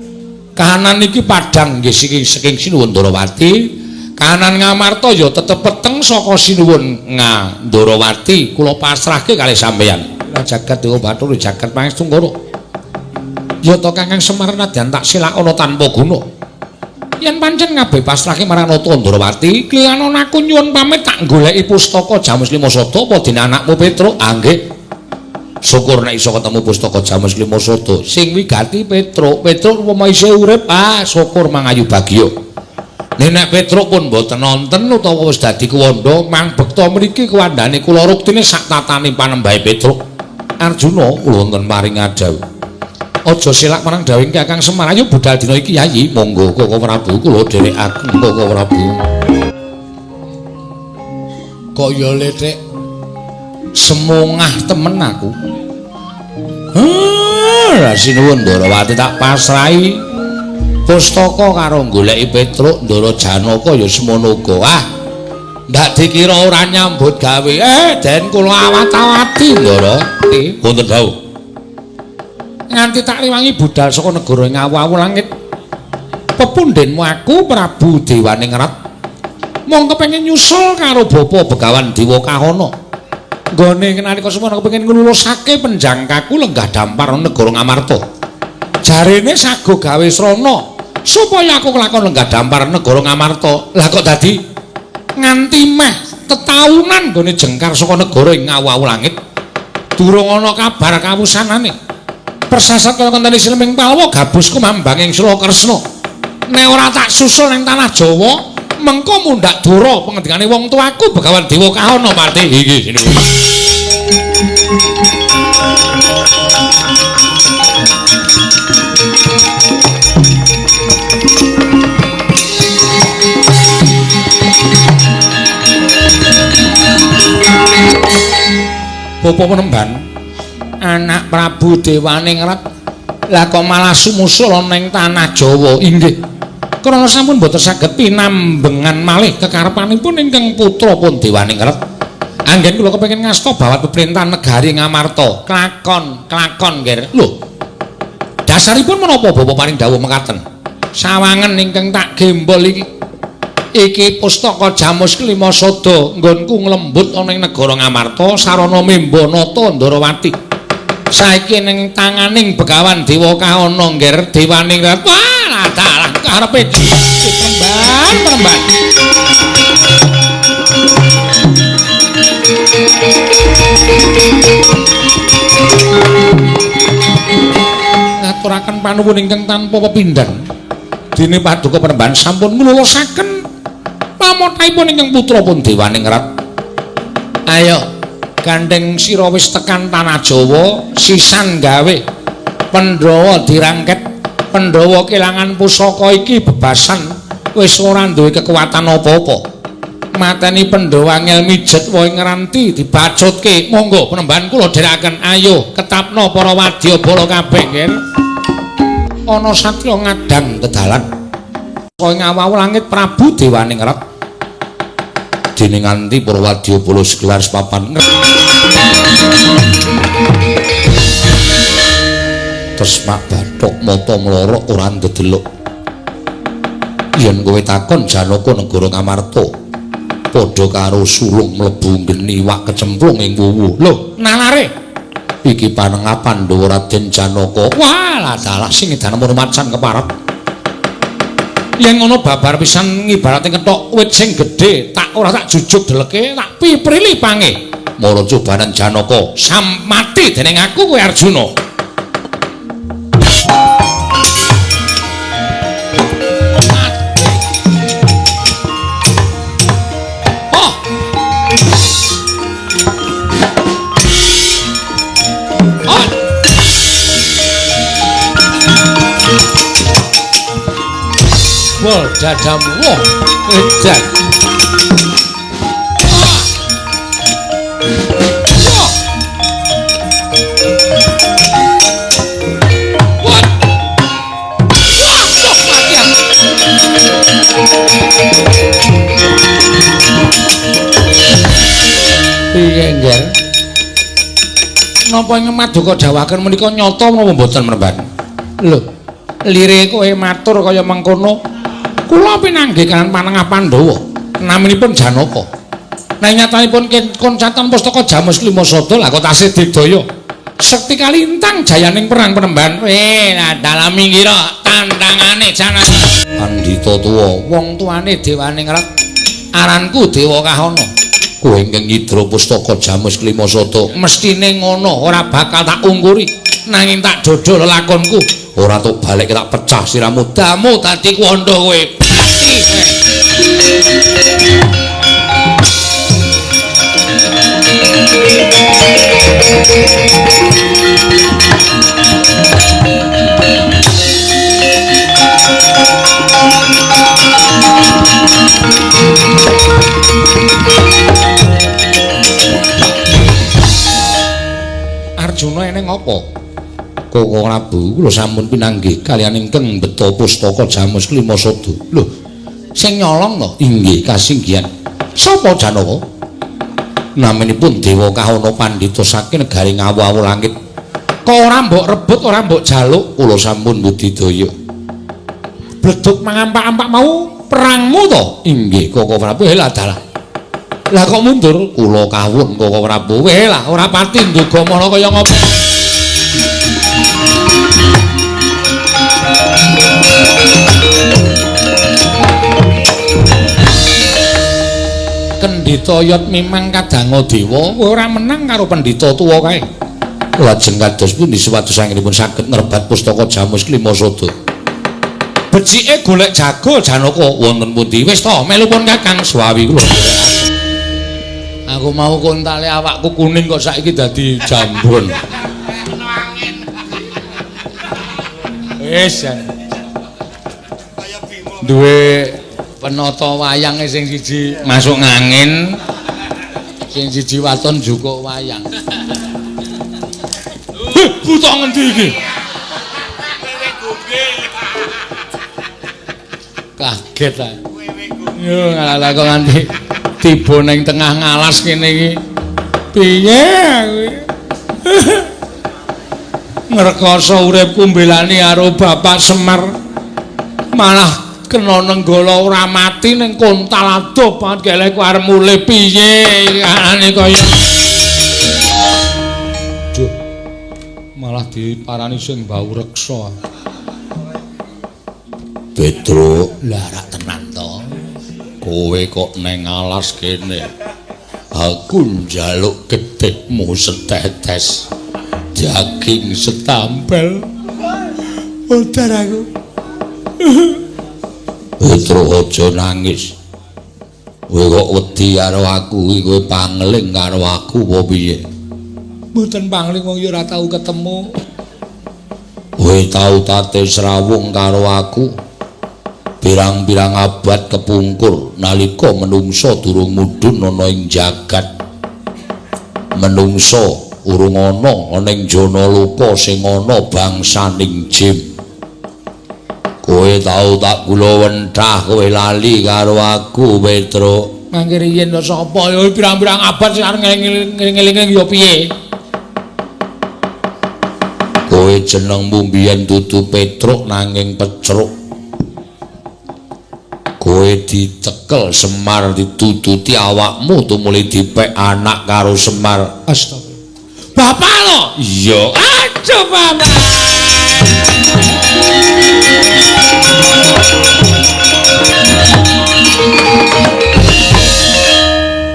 Kahanan iki padhang nggih saking Sinuwun Ndrawati. Kahanan Ngamarta ya tetep peteng saka Sinuwun Ndrawati. Kula pasrahke kalih sampeyan. Jagat Dewa Bathara jagat Pangestungkara. Ya to Kakang Semar nadyan tak silakana tanpa guna. Yen pancen kabeh pasrahke marang Nata Ndrawati, kliyanan aku nyuwun pamit tak goleki pustaka Jamus Lima Sada apa dene anakmu Petruk? Ah nggih. Syukur nek iso ketemu pustaka Jamus Lima Sada sing wigati Petruk. Petruk upama isih urip, ah syukur mangayu bagya. Nek Petruk pun mboten nonten utawa wis dadi kuwanda, mang bekta mriki kuwandane kula ruktine sak tatane panembahe Petruk. Arjuna kula wonten maring adhawuh. Aja selak marang dawuh Kakang Semar, ayo budal dina iki Yayi. Monggo Koko Prabu kula dherekaken Koko Prabu. Kaya lethek semongah temen aku. Heh, Sinuwun Ndrawati tak pasrahi pustaka karo goleki Petruk Ndara Janaka ya semono uga. Ah, ndak dikira ora nyambut gawe. Den kula awat-awati Ndara. Wonten dawuh. Nganti tak rewangi budal saka negara Ngawu-awu langit. Pepundhenmu aku Prabu Dewaningrat mung kepengin nyusul karo Bapa Begawan Dewa Kahana. Nggone nalika semono kepengin nglulusake penjangkaku lenggah dampar negara Ngamarta. Jarene sago gawe srana supaya aku kelakon lenggah dampar negara Ngamarta. Lah kok dadi nganti meh tetaunan nggone jengkar saka negara ing Ngawu-awu langit. Durung ana kabar kawusanane. Persasat kaya kenteni Sileming Palwa gabus kumambang ing Sula Kresna. Nek ora tak susul ning tanah Jawa, mengko mundhak dura pengendikane wong tuaku Begawan Dewa Kahana mati. Iki sinuwun. Bapak Penemban, anak Prabu Dewaningrat lah kok malah sumusul ana ing tanah Jawa. Inggih. Krana sampun boten saged pinambengan malih kekarepanipun ingkang putra pun Dewaningrat. Anggen kula kepengin ngasta bawat peperintahan negari Ngamarta. Klakon, klakon, Nger. Lho. Dasaripun menapa Bapak paring dawuh mekaten? Sawangen ingkang tak gembol iki. Iki pustaka Jamus Kelima Sada nggonku nglembut ana ing negara Ngamarta sarana memba nata Ndarawati. Saiki ning tanganing Begawan Dewa Kahana, Ngger Dewaningrat. Wah, dalah karepe Penemban, Penemban. Ngaturaken panuwun ingkang tanpa pepindhan. Dene Paduka Penemban sampun nglulusaken pamothaipun ingkang putra pun Dewaningrat. Ayo, gandeng sira wis tekan tanah Jawa, sisan gawe Pandhawa dirangket, Pandhawa kelangan pusaka iki bebasan wis ora duwe kekuatan apa-apa. Mateni Pandhawa angel mijet wae ngranti dibacutke. Monggo Penemban kula dherekaken. Ayo ketapno para wadyabala kabeh, Nger. Ana satriya ngadang tedalan. Kaya ngawawu langit Prabu Dewaningrat. Dene nganti para wadyabala segelar sepapan. Tresmak bathok mata mlorok ora ndedelok. Yen kowe takon Janaka negara Ngamarta, padha karo sulung mlebu geni wak kecemplung ing wuwu. Lho, nalare iki panengah Pandhawa Raden Janaka. Wah, dalah sing edan macan keparat. Yen ngono babar pisan ngibarate kethok wit sing gedhe, tak ora tak jujuk deleke, tak piprili pange. Mara cobanan Janaka, sam mati dening aku kowe Arjuna. Bol dadamu, wah, edan. Wah. Wah, mati aku. Piye, Ngger? Napa ing maduka dawuhaken menika nyata menapa mboten, Mremban? Lho, lire kowe matur kaya mengkono. Kula pinanggih kaliyan panengah Pandhawa naminipun Janaka. Nek nyatanipun koncatan pustaka Jamus Kelima Sada lah kok tasih digdaya. Sekti kalintang jayaning perang Penemban. Lah dalam minggiro tantangane Janaka. Pandhita tuwa, wong tuane Dewaningrat, aranku Dewa Kahana. Kowe ingkang nyidra pustaka Jamus Kelima Sada, mestine ngono ora bakal tak ungkuri, nanging tak dodol lakonku. Ora tok balik tak pecah siramu. Damu dadi kuwanda kowe. Mati. Arjuna eneng apa? Koko Prabu kula sampun pinanggih kaliyan ingkang mbeta pustaka Jamus Kelima Sada. Lho, sing nyolong to? Inggih, kasinggihan. Sapa Janaka? Naminipun Dewa Kahana pandhita saking negari Ngawu-awu langit. Kok ora mbok rebut, ora mbok jaluk? Kula sampun budidaya. Bleduk mangampak-ampak mau perangmu to? Inggih, Koko Prabu. Lah dalah. Lah kok mundur? Kula kawun Koko Prabu. Lah ora pati nduga mala kaya ngapa. Kendhita yot mimang kadanga dewa, kowe ora menang karo pendhita tuwa kae. Lajeng kados pundi supados anggenipun saged ngrebat pustaka Jamus Kelima Sada? Becike golek jago Janaka wonten pundi? Wis to, melu pun Kakang Swawi kula. Aku mau kontale awakku kuning kok saiki dadi jambon. Wis. Duwe penata wayange sing siji masuk ngangin, Sing siji waton jukuk wayang. Heh, buta ngendi iki? Kaget ta. Yo ngalah kok nganti tiba ning tengah ngalas kene iki. Piye aku? Ngrekoso uripku mbelani karo Bapak Semar. Malah kena nenggala ora mati ning kontal adoh banget gelek arep mulih piye anane kaya. Duh. Malah diparani sing bau reksa. Petruk, lah rak tenan to. Kowe kok neng alas kene. Aku njaluk getihmu setetes. Daging setampel. Modar aku. Petruk aja nangis. Kowe kok wedi karo aku iki, kowe pangling karo aku apa piye? Mboten pangling wong ya ora tau ketemu. Kowe tau tate srawung karo aku. Pirang-pirang abad kepungkur nalika menungsa durung mudhun ana ing jagat. Menungsa urung ana ning jana loka sing ana bangsaning jim. Kowe tau tak kula wentah, kowe lali karo aku, Petruk. Mangke riyen lho sapa ya pirang-pirang abad sing arep ngeling-eling ya piye? Kowe jenengmu mbiyen dudu Petruk nanging Pecruk. Kowe dicekel Semar ditututi awakmu tumuli dipek anak karo Semar. Astagfirullah. Bapak lho? Iya. Aduh, Bapak.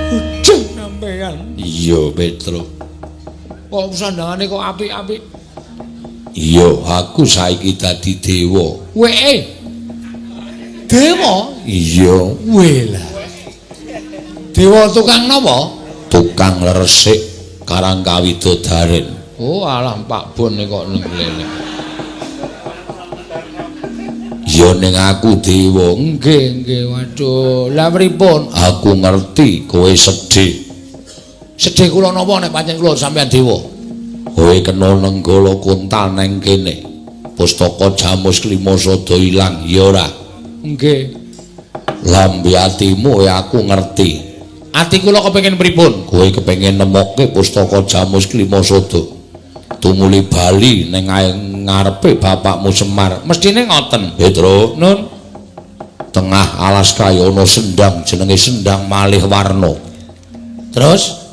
Aduh, sampean. Iya, Petruk. Kok sandangane kok apik-apik? Iya, aku saiki dadi dewa. Weke. Dewa? Iya. Wela. Dewa tukang napa? Tukang resik karang kawidodaren. Oh, alah Pak Bon kok nglelek. Ya ning aku dewa. Nggih, nggih. Waduh, lah pripun? Aku ngerti kowe sedih. Sedih kula napa nek pancen kula sampeyan dewa? Kowe kena nenggala kontal neng kene. Pustaka Jamus Klima sada ilang, ya ora? Nggih. Lambe atimu ya aku ngerti. Ati kula kepengin pripun? Kowe kepengin nemokke pustaka Jamus Klima Sada. Tumuli bali ning ngarepe bapakmu Semar. Mestine ngoten. Petruk, Nun. Tengah alas kaya ana sendang jenenge Sendang Malih Warna. Terus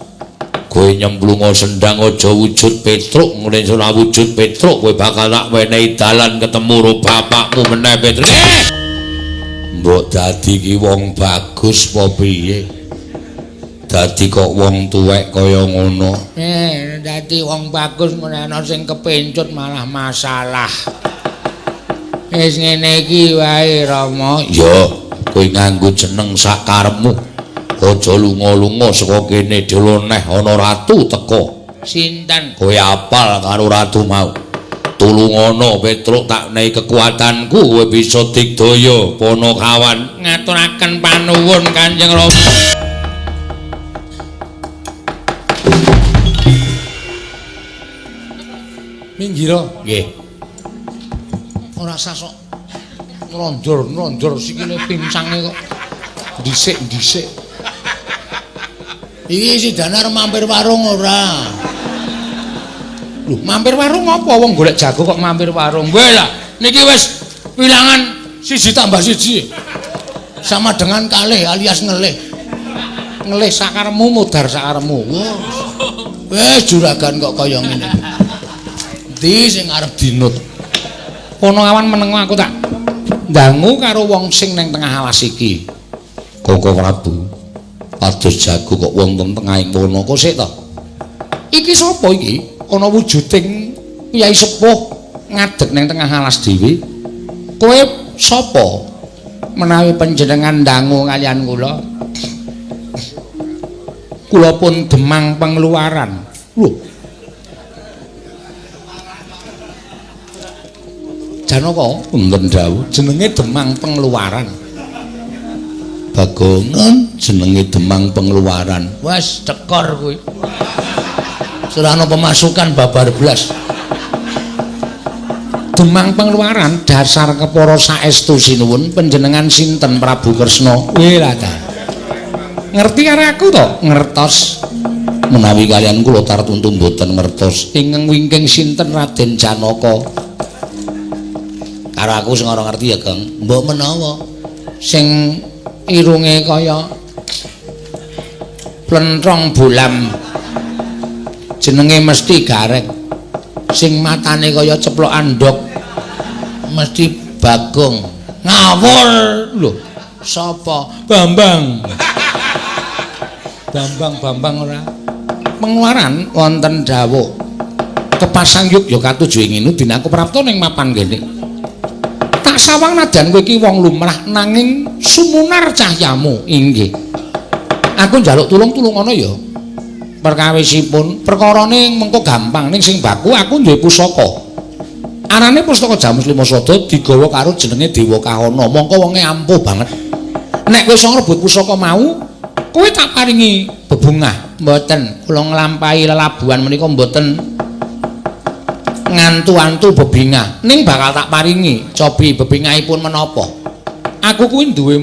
kowe nyemplunga sendang aja wujud Petruk, ngene ora wujud Petruk kowe bakal tak wenehi dalan ketemu karo bapakmu meneh Petruk. Mbok dadi ki wong bagus apa piye? Dadi kok wong tuwek kaya ngono. Dadi wong bagus ngono ana sing kepencut malah masalah. Wis ngene iki wae Rama. Ya, kowe nganggo jeneng sakarepmu. Aja lunga-lunga saka kene dhewe neh ana ratu teka. Sinten? Kowe apal karo ratu mau. Tulungono Petruk tak nehi kekuatanku kowe bisa digdaya Panakawan. Ngaturaken panuwun Kanjeng Rama. Minggiro. Nggih. Ora sah sok nronjor-nronjor sikile pincange kok dhisik-dhisik. Iki sidane arep mampir warung ora? Lho, mampir warung apa wong golek jago kok mampir warung? Weh lah, niki wis wilangan 1 tambah 1 sama dengan kalih alias ngelih. Ngelih sakaremu modar sakaremu. Wes juragan kok kaya ngene. Endi sing arep dinut? Kono awan meneng aku tak ndangu karo wong sing nang tengah alas iki. Koko Prabu, pados jago kok wonten tengahing wana kok sik to? Iki sapa iki? Ana wujuding Kyai Sepuh ngadeg nang tengah alas dhewe. Kowe sapa? Menawi panjenengan ndangu kaliyan kula. Kula pun Demang Pangluaran. Lho. Janaka wonten dawuh jenenge Demang Pangluaran. Bagongan jenenge Demang Pengeluaran. Wes cekor kuwi. Serana pemasukan babar blas. Demang Pengeluaran dasar kepara saestu sinuwun panjenengan sinten Prabu Kresna? Weh lah ta. Ngerti karo aku to? Ngertos. Menawi kalian kula tartuntu mboten ngertos. Ingkang wingking sinten Raden Janaka? Karo aku sing ora ngerti ya, Geng. Mbok menawa sing irunge kaya plentrong bolam jenenge mesti Gareng, sing matane kaya ceplokan ndok mesti Bagong. Ngawur lho. Sapa? Bambang. Bambang Bambang ora. Pengeluaran wonten dawuh kepasang yuk ya katuju ing ngene dinaku prapta ning mapan kene. Tak sawang nadyan kowe iki wong lumrah nanging sumunar cahyamu. Inggih. Aku njaluk tulung-tulung ana ya. Perkawisipun perkarane mengko gampang ning sing baku aku duwe pusaka. Arane Pustaka Jamus Lima Sada digawa karo jenenge Dewa Kahana. Mongko wonge ampuh banget. Nek kowe iso ngrebut pusaka mau, kowe tak paringi bebungah. Mboten, kula nglampahi lelabuhan menika mboten ngantu-antu bebingah. Ning bakal tak paringi cobi bebingahipun menapa. Aku kuwi duwe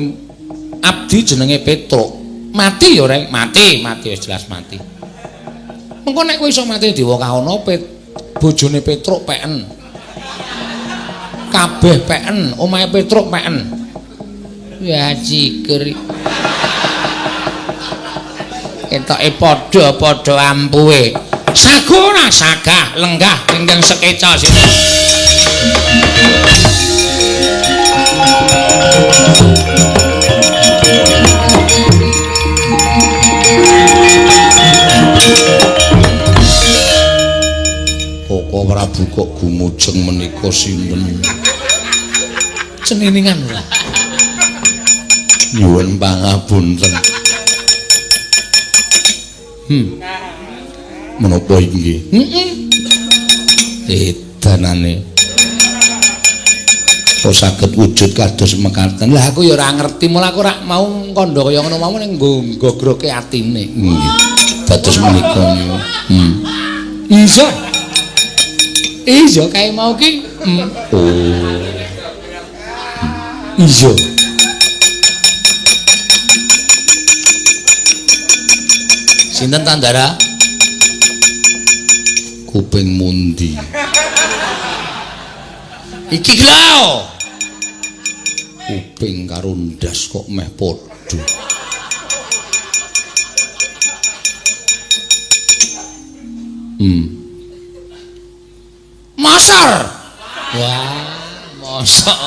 abdi jenenge Petruk. Mati ya, Reng? Mati, mati wis jelas mati. Mengko nek kowe iso mati Dewa Kahana, bojone Petruk peken. Kabeh peken, omahe Petruk peken. Ya jiger. Ketoke padha-padha ampuhe. Sago ora sagah lenggah ingkang sekeca sini. Koko Prabu kok gumujeng menika sinten? Ceniningan ora. Nyuwun pangapunten. Menapa inggih? Heeh. Edanane. Kok saged wujud kados mekaten? Lah aku ya ora ngerti, mula aku ora mau kandha kaya ngono mau ning nggo gogroke atine. Nggih. Dados menika niku. Iya. Iya kae mau ki. Oh. Iya. Sinten Tandara? Kuping mundi. Iki lho. Kuping karo ndas kok meh padha. Mosor. Wah, mosok.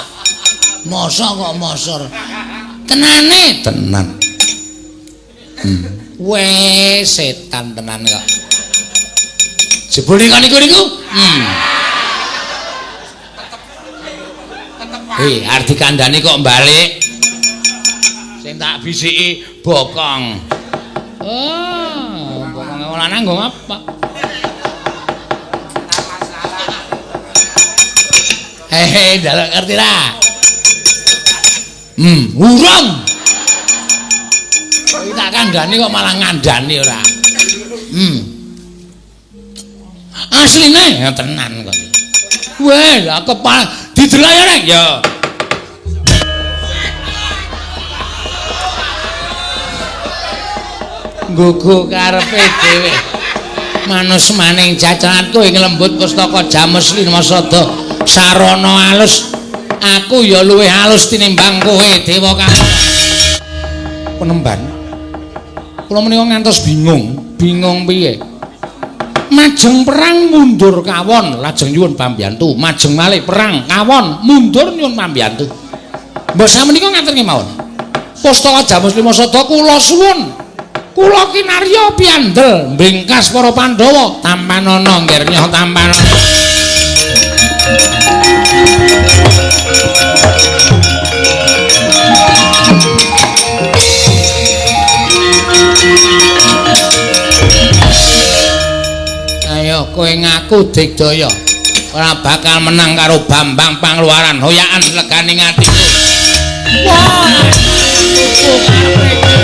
Mosok kok mosor. Tenane, tenan. Weh, setan tenan kok. Jebul niku niku. Hei, arep dikandani kok balik. Sing tak bisiki bokong. Oh, bokonge wong lanang nggo ngapa? Hehe, njaluk ngerti ra? Urung. Iki tak kandhani kok malah ngandani ora. Asline ya tenan kok. Weh, lah kepala didelok ya rek ya. Nggugu karepe dhewe. Manus maning jajalanku ing lembut pustaka Jamus Lima Sada sarana alus. Aku ya luwih alus tinimbang kowe Dewa Kahana. Penemban. Kula menika ngantos bingung, bingung piye? Majeng perang mundur kawon, lajeng nyuwun pambiyantu. Majeng malih perang kawon, mundur nyuwun pambiyantu. Mbok samenika ngaten kemawon. Pustaka Jamus Lima Sada kula suwun. Kula kinarya piandel mbingkas para Pandhawa, tampanana ngger nyoh tampanana. Ayo kowe ngaku digdaya ora bakal menang karo Bambang Pangluaran. Hoyakan legane atiku. Wah. Mlebu karepe.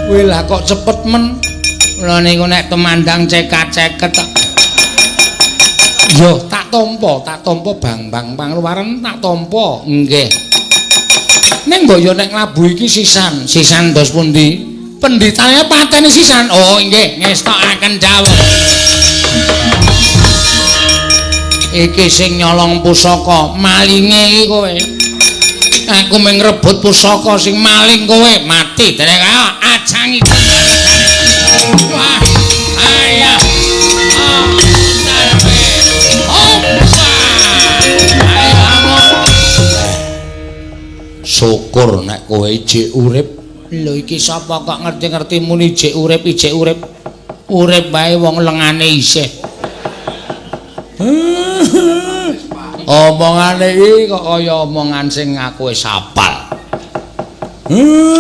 Kowe lah kok cepet men. Lha niku nek tumandang cekat-ceket tok. Yo tak tampa bang-bang pangluwaran tak tampa. Nggih. Ning mbok yo nek nglabu iki sisan, sisan dos pundi? Pendhitane pateni sisan. Oh nggih, ngestokaken dawuh. Iki sing nyolong pusaka, malinge iki kowe. Aku mung ngrebut pusaka sing maling kowe, mati derek ajangi. Wah, ayah. Syukur nek kowe ijik urip. Lho iki sapa kok ngerti-ngerti muni ijik urip, ijik urip. Urip wae wong lengane isih. Omongane iki kok kaya omongan sing aku wis hafal.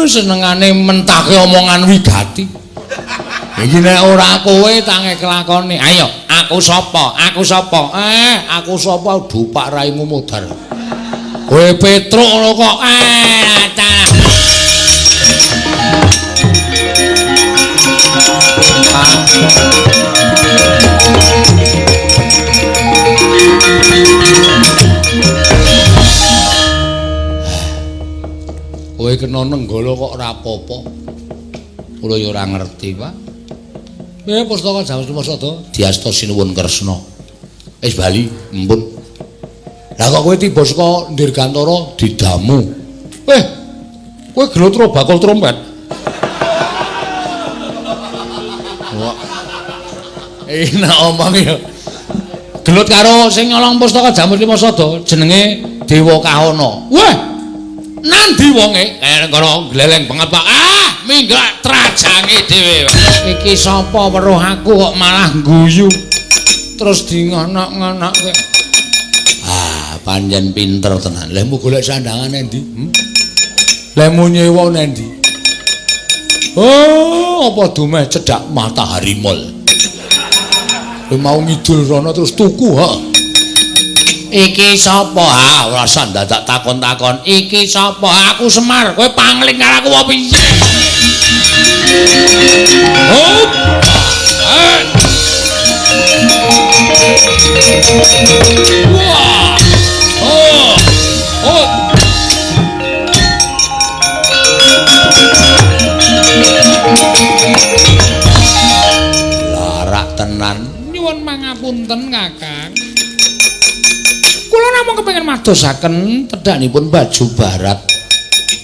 Senengane mentake omongan wigati. Iki nek ora kowe tange kelakone. Ayo, aku sapa? Aku sapa? Aku sapa dupak raimu modar. Kowe Petruk ngono kok. Talah. Kowe kena nenggala kok ora apa-apa. Kula ya ora ngerti, Pak. Pustaka Jawa Sumosada diasta sinuwun Kresna. Wis bali, empun. Lah kok kowe tiba saka Dirgantara didamu. Kowe glotro bakul trompet. Wah. Enak omong ya. Gelut karo sing nyolong pustaka Jamus Limasada jenenge Dewa Kahana. Wah. Nandi wonge? Kaya gleleng banget, Pak. Ah, minggah trajange dhewe. Iki sapa weruh aku kok malah guyu. Terus di ngono-ngonoke. Ah, pancen pinter tenan. Lehmu golek sandangan endi? Lehmu nyewa nendi? Oh, apa dumeh cedhak Matahari Mall. Kowe mau ngidul rono terus tuku, ha? Iki sapa? Ah, ora usah dadak takon-takon. Iki sapa? Aku Semar. Kowe pangling karo aku apa piye? Hop. Wah. Oh. Oh. Larak tenan. Nyuwun mangapunten, Kakang. Kula namung kepengin madosaken tedhanipun baju barat.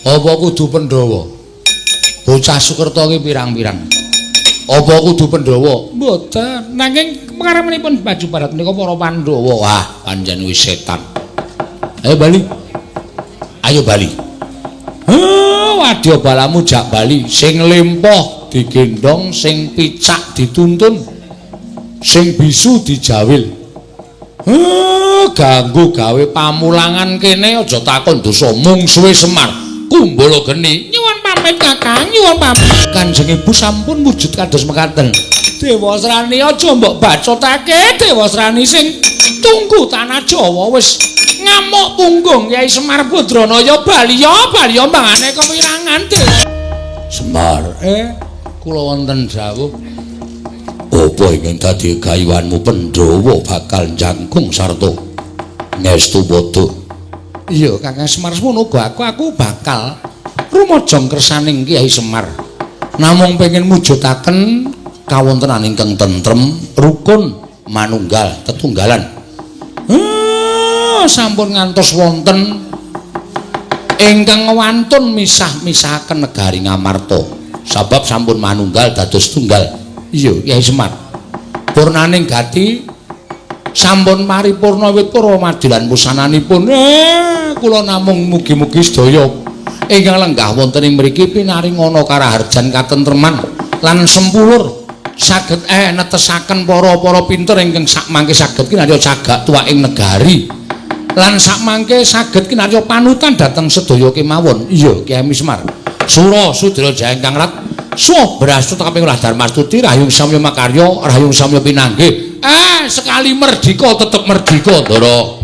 Apa kudu Pandhawa? Bocah Sukerta ki pirang-pirang. Apa kudu Pandhawa? Mboten. Nanging pekaremanipun baju barat menika para Pandhawa. Wah, pancen wis setan. Ayo bali. Ayo bali. Wadya balamu jak bali. Sing lempoh digendhong, sing picak dituntun, sing bisu dijawil. Ganggu gawe pamulangan kene aja takon dosa mungsuhe Semar. Kumbala geni. Nyuwun pamit Kakang, nyuwun pamit. Kanjeng Ibu sampun wujud kados mekaten. Dewasrani aja mbok bacotake, Dewasrani sing tunggu tanah Jawa wis ngamuk punggung Kyai Semar Badranaya baliya baliya mangane kewirangan Dewa. Semar, kula wonten dawuh. Apa ingkang dadi gayuhanmu Pandhawa bakal jangkung sarta ngestu padha? Iya, Kakang Semar semono uga aku bakal rumajang kersaning Kyai Semar. Namung pengen mujudaken kawontenan ingkang tentrem, rukun, manunggal, tetunggalan. Sampun ngantos wonten ingkang wantun misah-misahaken negari Ngamarta. Sabab sampun manunggal dados tunggal. Iya, Kyai Semar. Purnaning gati sampun paripurna wit purwa madilan wusananipun. Kula namung mugi-mugi sedaya ingkang lenggah wonten ing mriki pinaringana karaharjan katentreman lan sempulur saged netesaken para-para pinter ingkang sakmangke saged kinarya cagak tuwaking negari lan sakmangke saged kinarya panutan dhateng sedaya kemawon. Iya, Kyai Semar. Sura Sudra Jaya ingkang rat Suwa brastu kaping olah Darmastuti Rahyung Samya Makarya Rahyung Samya Pinanggih. Sekali merdika tetep merdika, Ndara.